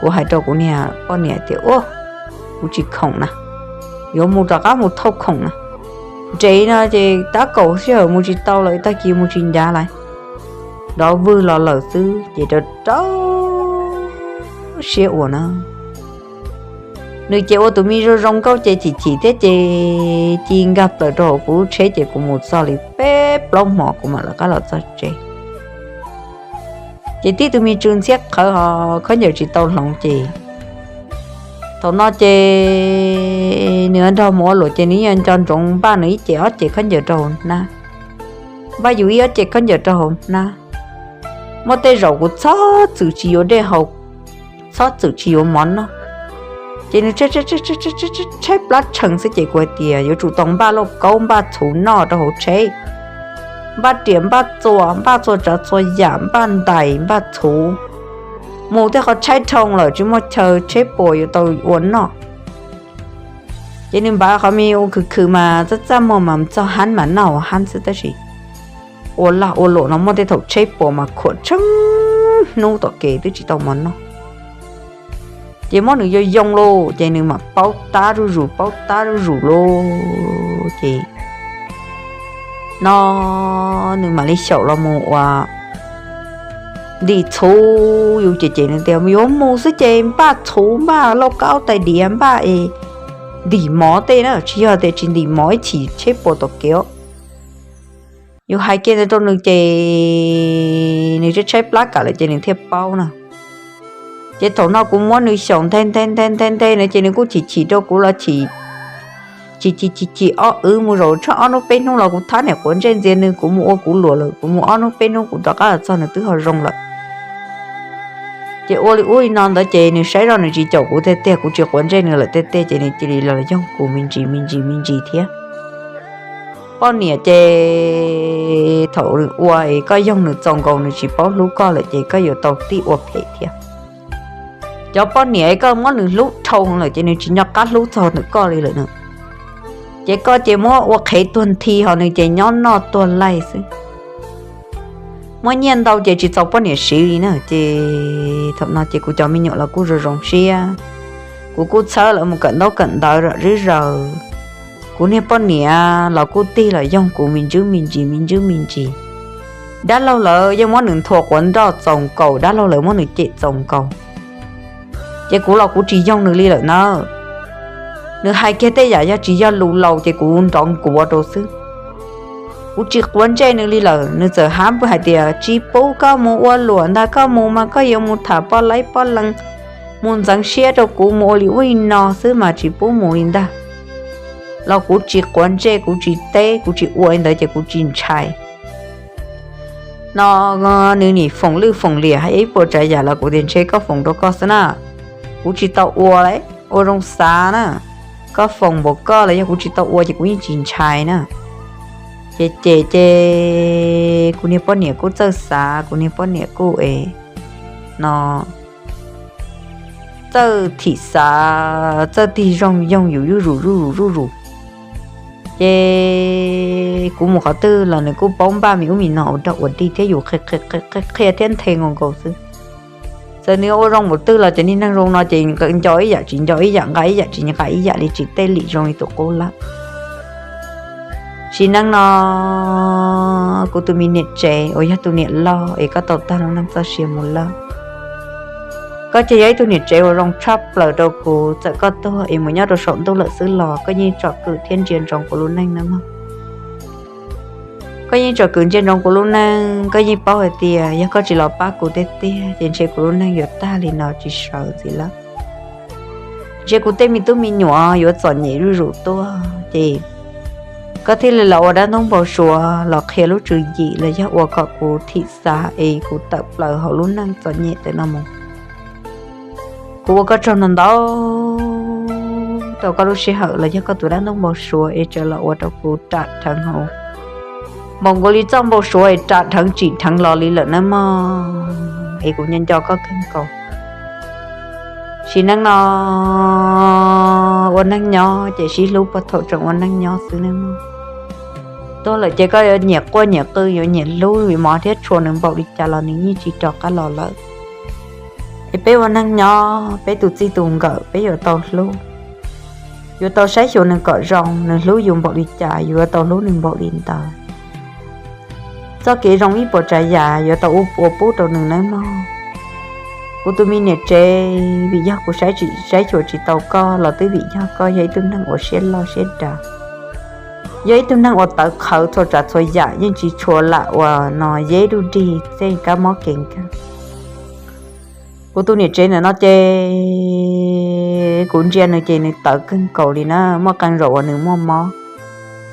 Kuv hais rau kuv niag poj niam tias u, kuv tsis khoom na, yuav mus rov qab mus thauj khoom na. Nres no ces tab kaum sij hawm mus tsis tau lawm, tag kis mus tsis ncav lawm. Nrov vwg los lawm xwb ces rau rau siab ua na. Nws ces ua tus me zoo zoo nkauj ces chim chim thiab ces ci nkag plaws rau hauv kuv lub tsheb ces kuv mus txog li peb plaub hmo kuv mam lawv qab los txog tsev. Ces tib tug me tsw ntxhiab qhawv ho khaub ncaws tsis tau hloov ces thaum no ces nws nrog mus ua luam ces nws yeej nco ntsoov npaj nws ib ce ob ce khaub ncaws rau hauv hnab, npaj yus ib ob ce khaub ncaws rau hauv hnab. Muaj tej zaum kuv txhob txwm tsis yuav dej haus, txhob txwm tsis yuav mov noj, ces nws tshaib plab tshees xwb ces kuv hais tias yuav tsum tau npaj lauj kaub npaj txhuv noj rau hauv tsheb, npaj riam npaj txuas, npaj txhua tsav txhua yam, npaj ntais npaj txhuv, mus tej qhov tshaib dhau lawm tsis muaj chaw tsheb puas yuav tau ua noj. Ces nws npaj qhov me ua khwv khwv mas txaj txaj muag mas txog hab mas noj hab xwb tab sis ua lag ua luam no muaj tej thaum tsheb puas mas khuam tsheej hnub tom kev twb tsis tau mov noj. Ces muab nws yoo yoo lauj ces nws mam paub tab zuj zus paub tab zuj zus lauj ces no nws mam li xyaum los mus ua ntim txhuv. Yus ces ces nws tias yuav mus xwb ces npaj txhuv npaj lauj kaub tais diav npaj es ntim mov tej na, tsis yog tias tsis ntim mov ib chim tsheb puas tom kev. Yus hais kiag ntawd rau nws ces nws tshaib tshaib plab kam lawm ces nws thiaj paub na. Ces thaum no kuv muab nws xyaum nthe nthe nthe nthe nthe na ces nws kuj chim chim rau kuv los chim chim chim chim chim ob wb mus zaum tshaj ob hnub peb hnub los kuv thab niam quav ntsej ntxias nws, kuv mus ua kuv luam lawm, kuv mus ob hnub peb hnub kuv rov qab los txog nws twb ho zoo lawm. Ces ua li ub li no ntawd ces nws saib zoj nws tsis caum kuv tiag tiag, kuv tsis quav ntsej nws lawm tiag tiag ces nws cia li los yoog kuv me ntsis me ntsis me ntsis thiab. Poj niam ces thaum nws ua es koj yoog nws txaus nkaus nws tsis paub hlub koj lawm ces koj yuav tau tib ua phem thiab. Cov poj niam koj muab nws hlub dhau lawm ces nws tsis nco qab hlub txog ntawm koj li lawm na. Ces koj ces muab ua qhev tuag nthi ho nws ces nyob noj tuag laig xwb. Muaj nyiaj ntau ces tsis txaus poj niam siv li na. Ces thaum no ces kuv cov me nyuam los kuj zoo zoo siab. Kuv kuj txhawb lawv mus kawm ntaub kawm ntawv zom zeb zaws. Kuv niag poj niam los kuj tig los yoog kuv me ntsis me ntsis me ntsis me ntsis. Dab laug lawv yeej muab nws nthua quav nroj txaus nkaus, dab laug lawv muab nws cem txaus nkaus. Ces kuv los kuv tsis yoog nws li lawm na. Nws hais kiag tej yam yog tsis yog lus laus ces kuv nrov nkuav rau xwb. Kuv tsis quav ntsej nws li lawm, nws txawm hab hais tias tsis pub koj mus ua luam ntag, koj mus mas koj yuav mus tham poj laib poj leeg, mus ntxeev siab rau kuv, mus ua li ub li no xwb mas tsis pub mus li ntag. Los kuv tsis quav ntsej, kuv tsis teb, kuv tsis ua li ntawd ces kuv tsis ntshai. No nws nim foom lwj foom liam hais ib puas tsav yam los kuv tias ntshe koj foom rau koj xwb na. Kuv tsis tau ua li, ua zoo xav na. Koj foom npaum koj los yog kuv tsis tau ua ces kuv yeej tsis ntshai na. Ces ces ces kuv niag poj niam kuj txawj xav, kuv niag poj niam kuj es no txawj thim xav, txawj tig zoo yoog yus zuj zus zuj zus zuj zus. Ces kuv mus qhov twg los nws kuj paub npaj me ub me no ua dog ua dig thiab yus qhia thiab nthe nkaus nkaus xwb. Txawm nws ua zoo npaum twg los cov niag neeg zoo no ces nco ib yam tsis nco ib yam, nqa ib yam tsis nqa ib yam li, tsis tej lim zoo li tus qub lawm. Sim neej no kuv tus me niam tsev uas yog tus niam loj es koj tau tag lub neej txoj sia mus lawm, koj ces yog ib tug niam tsev uas zoo tshaj plaws rau kuv. Txawm koj tuag es mus nyob rau saum ntuj lawm xwb los koj yeej tsom kwm thiab ntsia ntsoov kuv lub neej nawb mog. Koj yeej tsom kwm ntsia ntsoov kuv lub neej, koj yeej paub hais tias yog koj tsis los pab kuv tiag tiag ces ntshe kuv lub neej yuav tag li no tsis sawv ntxiv lawm. Ntshe kuv tej me tub me nyuam yuav txom nyem zuj zus tuaj ces koj thiaj li los ua dab ntub npau suav los qhia lub tswv yim los yog ua kom kuv thim xav es kuv tawm plaws hauv lub neej txom nyem ntawm no mus. Kuv ua koj tsaug ntau ntau rau koj lub sij hawm los yog koj tus dab ntub npau suav es tseem los ua rau kuv ram dheev hauv npaum nkaus li txoj npau suav es ram dheev tsim dheev los li lawm nawb mog. Es kuv nco nco koj kawg nkaus. Sim neej no ua neej nyob ces sib hlub puag thaum tseem ua neej nyob xwb nawb mog. Tuag lawm ces koj yuav nyiam quaj nyiam qw, yuav nyiam hlub mov thiab tshua nws npaum li cas los nws yeej tsis rov qab los lawm. Es peb ua neeg nyob, peb tus txij tus nkawm peb yuav tau hlub, yuav tau saib xyuas nws kom zoo, nws hlub yus npaum li cas yus yuav tau hlub nws npaum li ntawd. Txoj kev zoo ib puas tsav yam yuav tau ua pub rau nws nawb mog. Kuv tus me niam tsev, vim yog kuv saib xyuas tsis tau koj los twb vim yog koj yog ib tug neeg uas siab loj siab dav, yog ib tug neeg uas tawv qhawv txhua tsav txhua yam, yeej tsis tshua lam uas no yeb duj dig txij kab mob kev nkag. Kuv tus niam tsev ntawm no ces kuv ntsia nws ces nws tawv kawg nkaus li na, muaj qee zaum uas nws muaj mob,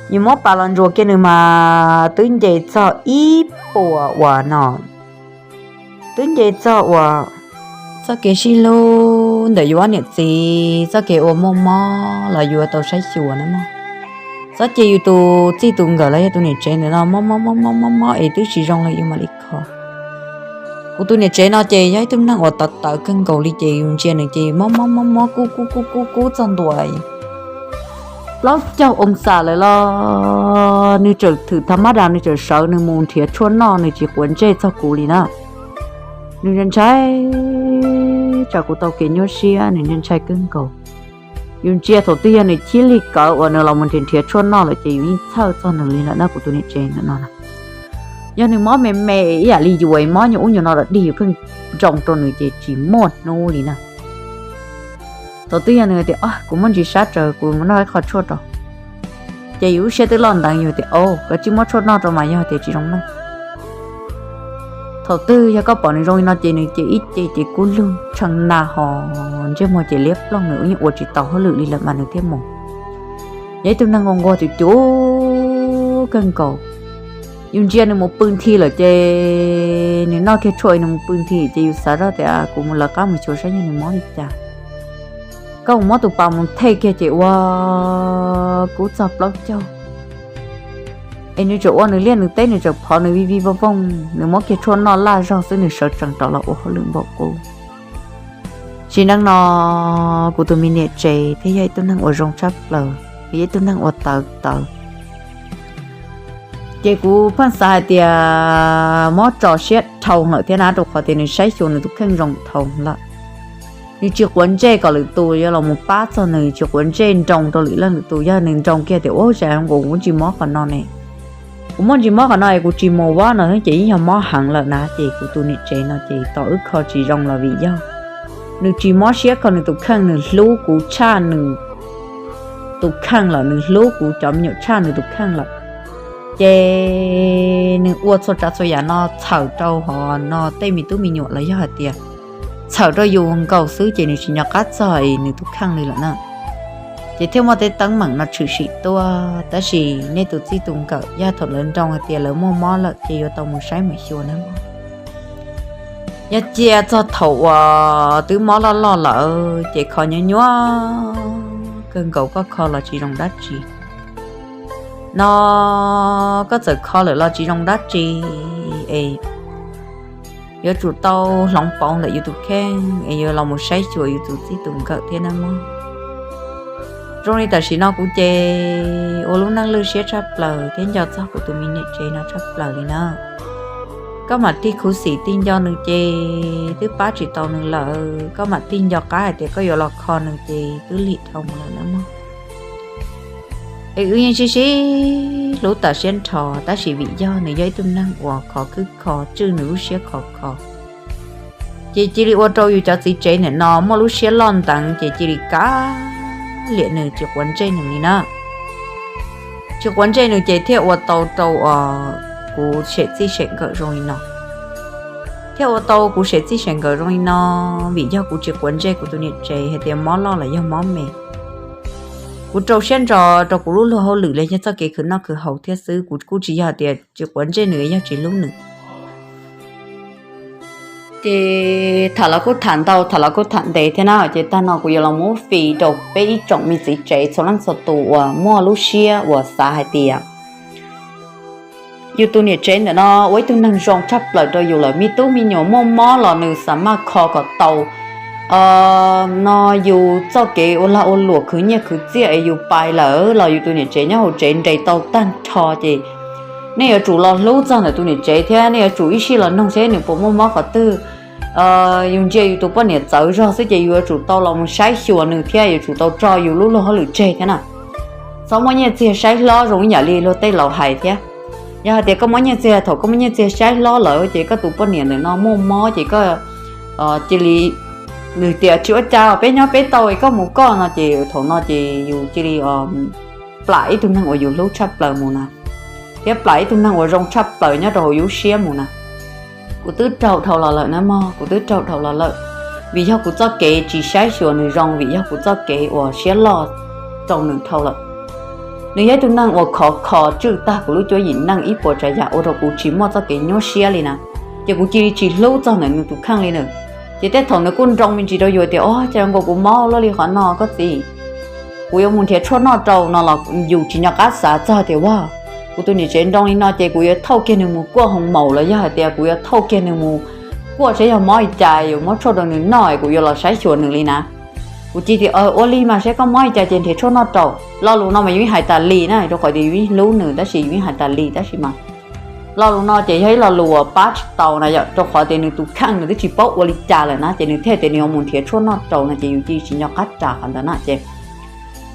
nws muab pas los ntsuas kiag nws mas twb nce txog ib puas uas no, twb nce txog uas txoj kev sib hlub ntawm yus ob niam txiv, txoj kev uas muaj mob los yuav tau saib xyuas na mog. Txoj kev yus tus txij tus nkawm los yog tus niam tsev ntawm no mob mob mob mob mob mob es twb tsis zoo los yus mam li kho. Kuv tus niam tsev no ces yog ib tug neeg uas tawv tawv kawg nkaus li ces yus ntsia nws ces mob mob mob mob kub kub kub kub kub txog ntua plaub caug oo xas lawm los nws tseem thwm thav mab das, nws tseem sawv nws mus nrhiav tshuaj noj, nws tsis quav ntsej txog kuv li na. Nws ntshai tsam kuv tau kev nyuaj siab, nws ntshai kawg nkaus. Yus ntsia thaum twg yog nws chib lig kawv uas nws los mus nrhiav nrhiav tshuaj noj lawm ces yus yeej txhawj txog nws li lawm na kuv tus niam tsev ntawm no na. Yog nws mob me me ib yam li yus mob nyuag ub nyuag no los dig yus pheej nroo rau nws ces tsis muaj hnub li na. Thaum twg yog nws tias kuv muaj ntsis sab tsawv kuv noj ib qho tshuaj rau, ces yus lub siab twb loj nteev yus tias o koj tsis muab tshuaj noj rau mas yog tias tsis zoo noj. Thaum twg yog koj pom nws zoo li no ces nws ces ib ce ces kub lug tshee na ho ntsej muag ces liab ploog, nws ua yeej ua tsis tau hauj lwm li lawm mas nws thiaj mus. Yog ib tug neeg nquag nquag tus cuv kawg nkaus. Yus ntsia nws mus pw nthi lawm ces nws noj kiag tshuaj nws mus pw nthi ces yus xav zoj tias kuv mus lawv qab mus xyuas saib yog nws mob li cas. Koj mus muab tus pas mus thej kiag ces ua kub txog plaub caug. Es nws tseem ua nws liaj nws teb, nws tseem phov nws vij vij vooj vooj, nws muab kiag tshuaj noj laj zog xwb nws sawv tsees rov los ua hauj lwm npaum qub. Tsis neej no kuv tus me niam tsev thiab yog ib tug neeg uas zoo tshaj plaws, yog ib tug neeg uas tawv tawv. Ces kuv pheej xav hais tias mob tso siab dhau lawm thiab na, rau qhov tias nws saib xyuas nws tus kheej zoo dhau lawm. Nws tsis quav ntsej kom lwm tus yuav los mus pab txog nws, tsis quav ntsej nroo rau lwm leej lwm tus. Yog nws nroo kiag tias ua cas nkaus kuv tsis mob qhov no ne, kuv muaj tsis mob qhov no es kuv tsis mus vab no ces yeej yog mob heev lawm na. Ces kuv tus niam tsev no ces tos wb kho tsis zoo los vim yog nws tsis mob siab kho nws tus kheej, nws hlub kuv tshaj nws tus kheej lawm, nws hlub kuv cov me nyuam tshaj nws tus kheej lawm. Ces nws ua txhua tsav txhua yam no txhawm rau hov no tej me tub me nyuam los yog hais tias txhawm rau yus nkaus xwb ces nws tsis nco qab txog nws tus kheej li lawm na. Ces thiaj muaj tej teeb meem no tshwm sim tuaj. Tab sis nej tus txij tus nkawm yog thaum lawv nroo hais tias lawv muaj mob lawm ces yuav tau mus saib mus xyuas na. Yog cia txog thaum uas twb mob loj loj lawm ces kho nyuaj nyuaj kawg nkaus, koj kho los tsis zoo dab tsi no, koj txawm kho lawm los tsis zoo dab tsi es yuav tsum tau hloov pauv ntawm yus tus kheej es yuav los mus saib xyuas yus tus txij tus nkawm thiab nawb mog. Zoo li tam sim no kuv ces ua lub neej lwj siab tshaj plaws thiab nco txog kuv tus me niam tsev no tshaj plaws li na. Koj mam tig khuv xim tig nco nws ces twb pab tsis tau nws lawm, koj mam tig nco qab hais tias koj yuav los kho nws ces twb lim dhau mus lawm nawb mog. Es wb yeej sib sib hlub tas siab nrho, tab sis vim yog nws yog ib tug neeg uas khov khwb kho tswj nws lub siab khov kho, ces cia li ua rau yus cov txiv tsev ntawm no muaj lub siab loj nteev ces cia li kav liam nws tsis quav ntsej nws li na. Tsis quav ntsej nws ces thiaj ua tau rau kuv sem txij sem nkawm zoo li no. Thiaj ua tau kuv sem txij sem nkawm zoo li no, vim yog kuv tsis quav ntsej kuv tus niam tsev hais tias mob loj los yog mob me. Kuv rau siab ntso rau kuv lub luag hauj lwm los yog txoj kev khwv noj khwv haus thiab xwb, kuv kuj tsis yog tias tsis quav ntsej nws yog tsis hlub nws. Ces tham los kuj tham ntau, tham los kuj tham ntev thiab na, ces tag no kuv yuav los muab fij rau peb ib tsoom me txiv tsev txhua leej txhua tus uas muaj lub siab uas xav hais tias yus tus niam tsev ntawm no ua ib tug neeg zoo tshaj plaws rau yus lawm, me tub me nyuam muaj mob los nws xa maj kho kom tau no yus txoj kev ua lag ua luam khwv nyiaj khwv txiaj es yus pais lawm los yus tus niam tsev nyob hauv tsev nres tau tag nrho ces nej yuav tsum los hlub txog ntawm tus niam tsev thiab nej yuav tsum ib sij los noog seb nws puas muaj mob qhov twg. Yus ntsia yus tus poj niam txawv zog xwb ces yus yuav tsum tau los mus saib xyuas nws thiab yuav tsum tau tso yus lub luag hauj lwm tseg thiab na. Txhob muab nyiaj txiag saib hlob zoo ib yam li luag tej laus hais thiab. Yog hais tias koj muab nyiaj txiag, thaum koj muab nyiaj txiag saib hlob lawm ces koj tus poj niam ntawm no muaj mob ces koj cia li, nws tias tsis ua cas, peb nyob peb tau, koj mus koj no ces thaum no ces yus cia li plam ib tug neeg uas yus hlub tshaj plaws mus na, thiab plam ib tug neeg uas zoo tshaj plaws nyob rau hauv yus siab mus na. Kuv twb raug dhau los lawm na mog, kuv twb raug dhau los lawm, vim yog kuv txoj kev tsis saib xyuas nws zoo, vim yog kuv txoj kev uas siab loj rau nws dhau lawm. Nws yog ib tug neeg uas khov kho tswj tag kuv lub cuab yim neej ib puas tsav yam ua rau kuv tsis muaj txoj kev nyuaj siab li na, ces kuv cia li tsis hlub txog ntawm nws tus kheej li na. Ces tej thaum nws kuj nroo me ntsis rau yus tias, o, cas nkaus kuv mob luaj li qhov no koj txiv, kuv yuav mus nrhiav tshuaj noj rau no los yus tsis nco qab xav txog tias, a, kuv tus niam tsev nroo li no ces kuv yuav thauj kiag nws mus kuaj hoo maum los yog hais tias kuv yuav thauj kiag nws mus kuaj seb yog mob li cas, yuav muab tshuaj rau nws noj es kuv yuav los saib xyuas nws li na. Kuv cia tias, ua li mas seb koj mob li cas ces nrhiav tshuaj noj rau. Lo lus no mas yus yeej hais tas li na, rau qhov tias yus yeej hlub nws tab sis yus yeej hais tas li tab sis mas lo lus no ces yog ib lo lus uas pab tsis tau na yom, rau qhov tias nws tus kheej nws twb tsis paub ua li cas lawm na ces nws thiaj tias nws yuav mus nrhiav tshuaj noj rau no ces yus cia li tsis nco qab ras qhov ntawd na ces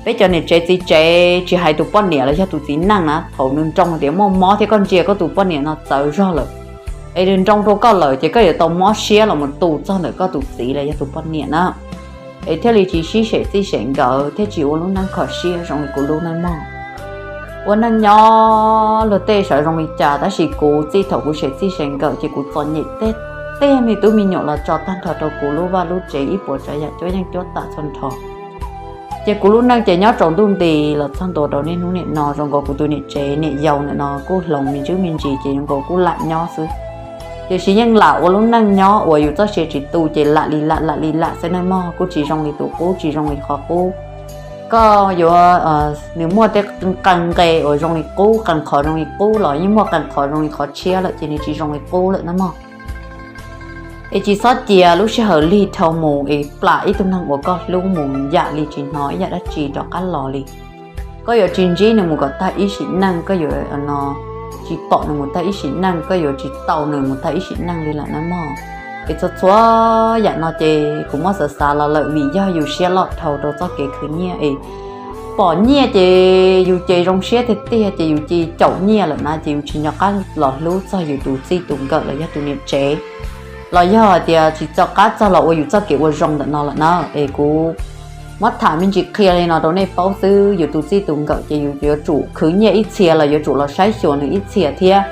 peb cov niam tsev txiv tsev tsis hais tus poj niam los yog tus txiv neej na, thaum nws nroo tias muaj mob thiab koj ntsia koj tus poj niam no txawv zog lawm es nws nroo rau koj lawm ces koj yuav tau mob siab los mus tu txog ntawm koj tus txiv los yog tus poj niam na. Es thiaj li tsis sib sem txij sem nkawm thiab tsis ua lub neej kho siab zoo li kuv lub neej mog. Ua neej nyob luag tej sawv zoo li cas tab sis kuv txij thaum kuv sem txij sem nkawm ces kuv txom nyem tej, tej me tub me nyuam los tso tag nrho rau kuv lub vaj lub tsev ib puas tsav yam cuab yeej cuab tam txhua nrho. Ces kuv lub neej ces nyob tsaus ntuj nti los txog ntua rau niaj hnub niam no zoo nkaus kuv tus niam tsev niam yau ntawm no kuj hloov me ntsis me ntsis ces zoo nkaus kuj lam nyob xwb. Tiam sis yeej lam ua lub neej nyob uas yus txoj sia tsis tu ces lam li lam lam li lam xwb nawb mog, kuj tsis zoo li tus qub tsis zoo li qhov qub. koj yuav, nws muaj tej qee nqe uas zoo li qub, qee qhov zoo li qub los yeej muaj qee qhov zoo li qhov tshiab lawm ces nws tsis zoo li qub lawm na mog. Es tsis txhob cia lub sij hawm lig dhau mus es plam ib tug neeg uas koj hlub mus yam li tsis hnov ib yam dab tsi rov qab los li. Koj yuav tsis ntsib nws mus kom tag ib sim neej, koj yuav no tsis pom nws mus tag ib sim neej, koj yuav tsis tau nws mus tag ib sim neej li lawm na mog. Es txhua txhua yam no ces kuv muab xav xav los lawm vim yog yus siab loj dhau rau txoj kev khwv nyiaj es pom nyiaj ces yus ces zoo siab tiag tiag ces yus cia caum nyiaj lawm na ces yus tsis nco qab los hlub txog yus tus txij tus nkawm los yog tus niam tsev, los yog hais tias tsis nco qab txog los ua yus txoj kev ua zoo ntawm no lawm na. Es kuv muab tham me ntsis qhia li no rau nej paub xwb, yus tus txij tus nkawm ces yus yuav tsum khwv nyiaj ib txhia los yuav tsum los saib xyuas nws ib txhia thiab.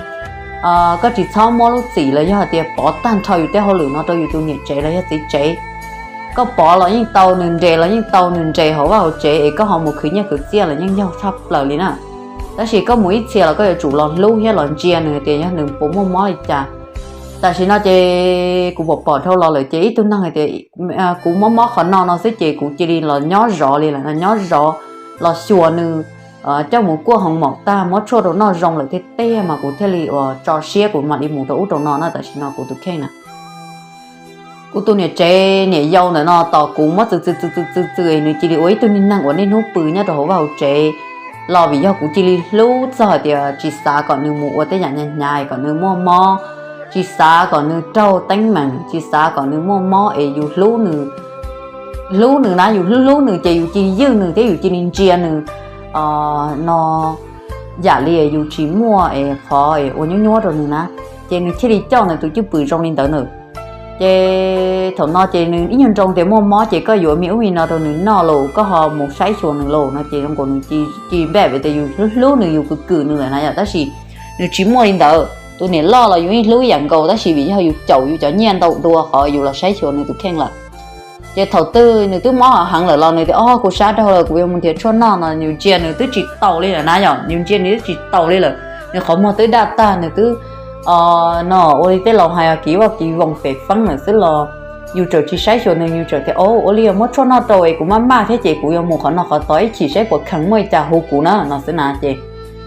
Koj tsis txhob muab lub txim los yog hais tias pov tag nrho yus tej hauj lwm no rau yus tus niam tsev los yog txiv tsev. Koj pov los yeej tau nws nres los yeej tau nws nres hauv vaj hauv tsev es koj ho mus khwv nyiaj khwv txiaj los yeej yog tshaj plaws li na. Tab sis koj mus ib txhia los koj yuav tsum los hlub thiab los ntsia nws tias yog nws puas muaj mob li cas. Tam sim no ces kuv pom pom dhau los lawm ces ib tug neeg hais tias kuv mob mob qhov no no xwb ces kuv cia li los nyob zov li lawm, nyob zov los xyuas nws, coj mus kuaj hoo maum tag muab tshuaj rau noj zoo lawm tiag tiag mas kuv thiaj li uas tso siab kuv mam li mus rau ub rau no na. Tam sim no kuv tus kheej na, kuv tus niam tsev niam yau ntawm no tos kuv muab txwv txwv txwv txwv txwv txwv nws cia li ua ib tug neeg uas niaj hnub pw nyob rau hauv vaj hauv tsev los vim yog kuv cia li hlub txog hais tias tsis xav kom nws mus ua tej yam hnyav hnyav kom nws muaj mob, tsis xav kom nws raug teeb meem, tsis xav kom nws muaj mob es yus hlub nws, hlub nws na, yus hlub hlub nws ces yus cia li ywj nws thiab yus cia li ntsia nws no yam li yus tsis muaj es qhov ua nyuab nyuab rau nws na, ces nws thiaj li coj nws tus cwj pwm zoo li ntawd na. Ces thaum no ces nws ib nyuag nroo tias muaj mob ces koj yuav me ub me no rau nws noj los koj ho mus saib xyuas nws los no ces zoo nkaus nws cia li npaj tias yus hlub hlub nws yus kwv kwm nws lawm na yom. Tab sis nws tsis muaj li ntawd, tus niam loj los yus yeej hlub ib yam nkaus tab sis vim yog yus caum yus cov nyiaj ntau dua qhov yus los saib xyuas nws tus kheej lawm. Ces thaum twg nws twb mob heev lawm los nws tias o kuv sab dhau lawm kuv yuav mus nrhiav tshuaj noj no yus ntsia nws twb tsis taus li lawm na yom, yus ntsia nws twb tsis taus li lawm, nws qhov muag twb daj tag nws twb no ua li tej laus hais kiv vaj kiv voos fem feeb lawm xwb los yus txawm tsis saib xyuas nws, yus txawm tias o ua li muab tshuaj noj rau es kuv maj maj thiab ces kuv yuav mus qhov no qhov tod ib chim saib puas kheev muaj li cas hu kuv na no xwb na. Ces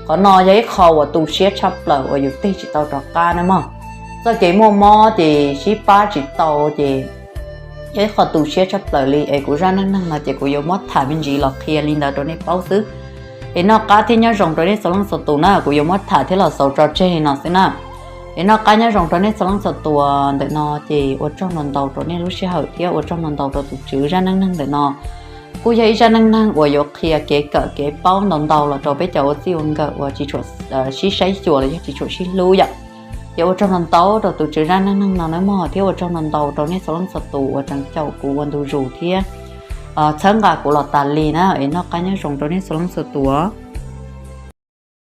qhov no yog ib qho uas tu siab tshaj plaws uas yus tig tsis tau rov qab na mog. Txoj kev muaj mob ces sib pab tsis tau ces yog ib qho tu siab tshaj plaws li es kuv zaj neej neeg no ces kuv yuav muab tham me ntsis los qhia li ntawd rau nej paub xwb. Es noj qab thiab nyob zoo rau nej txhua leej txhua tus na, kuv yuav muab tham thiab los xaus tso tseg li no xwb na. Es noj qab nyob zoo rau nej txhua leej txhua tus ntawm no ces ua tsaug ntau ntau rau nej lub sij hawm thiab ua tsaug ntau ntau rau tus tswv zaj neej neeg ntawm no. Kuj yog ib zaj neej neeg uas yuav qhia kev kawm kev paub ntau ntau los rau peb cov ua txij ua nkawm uas tsis tshua sib saib xyuas los yog tsis tshua sib hlub yom. Ces ua tsaug ntau ntau rau tus tswv zaj neej neeg no nawb mog, thiab ua tsaug ntau ntau rau nej txhua leej txhua tus uas tseem caum kuv ua ntu zus thiab txhawb nqa kuv los tas li na. Es noj qab nyob zoo rau nej txhua leej txhua tus.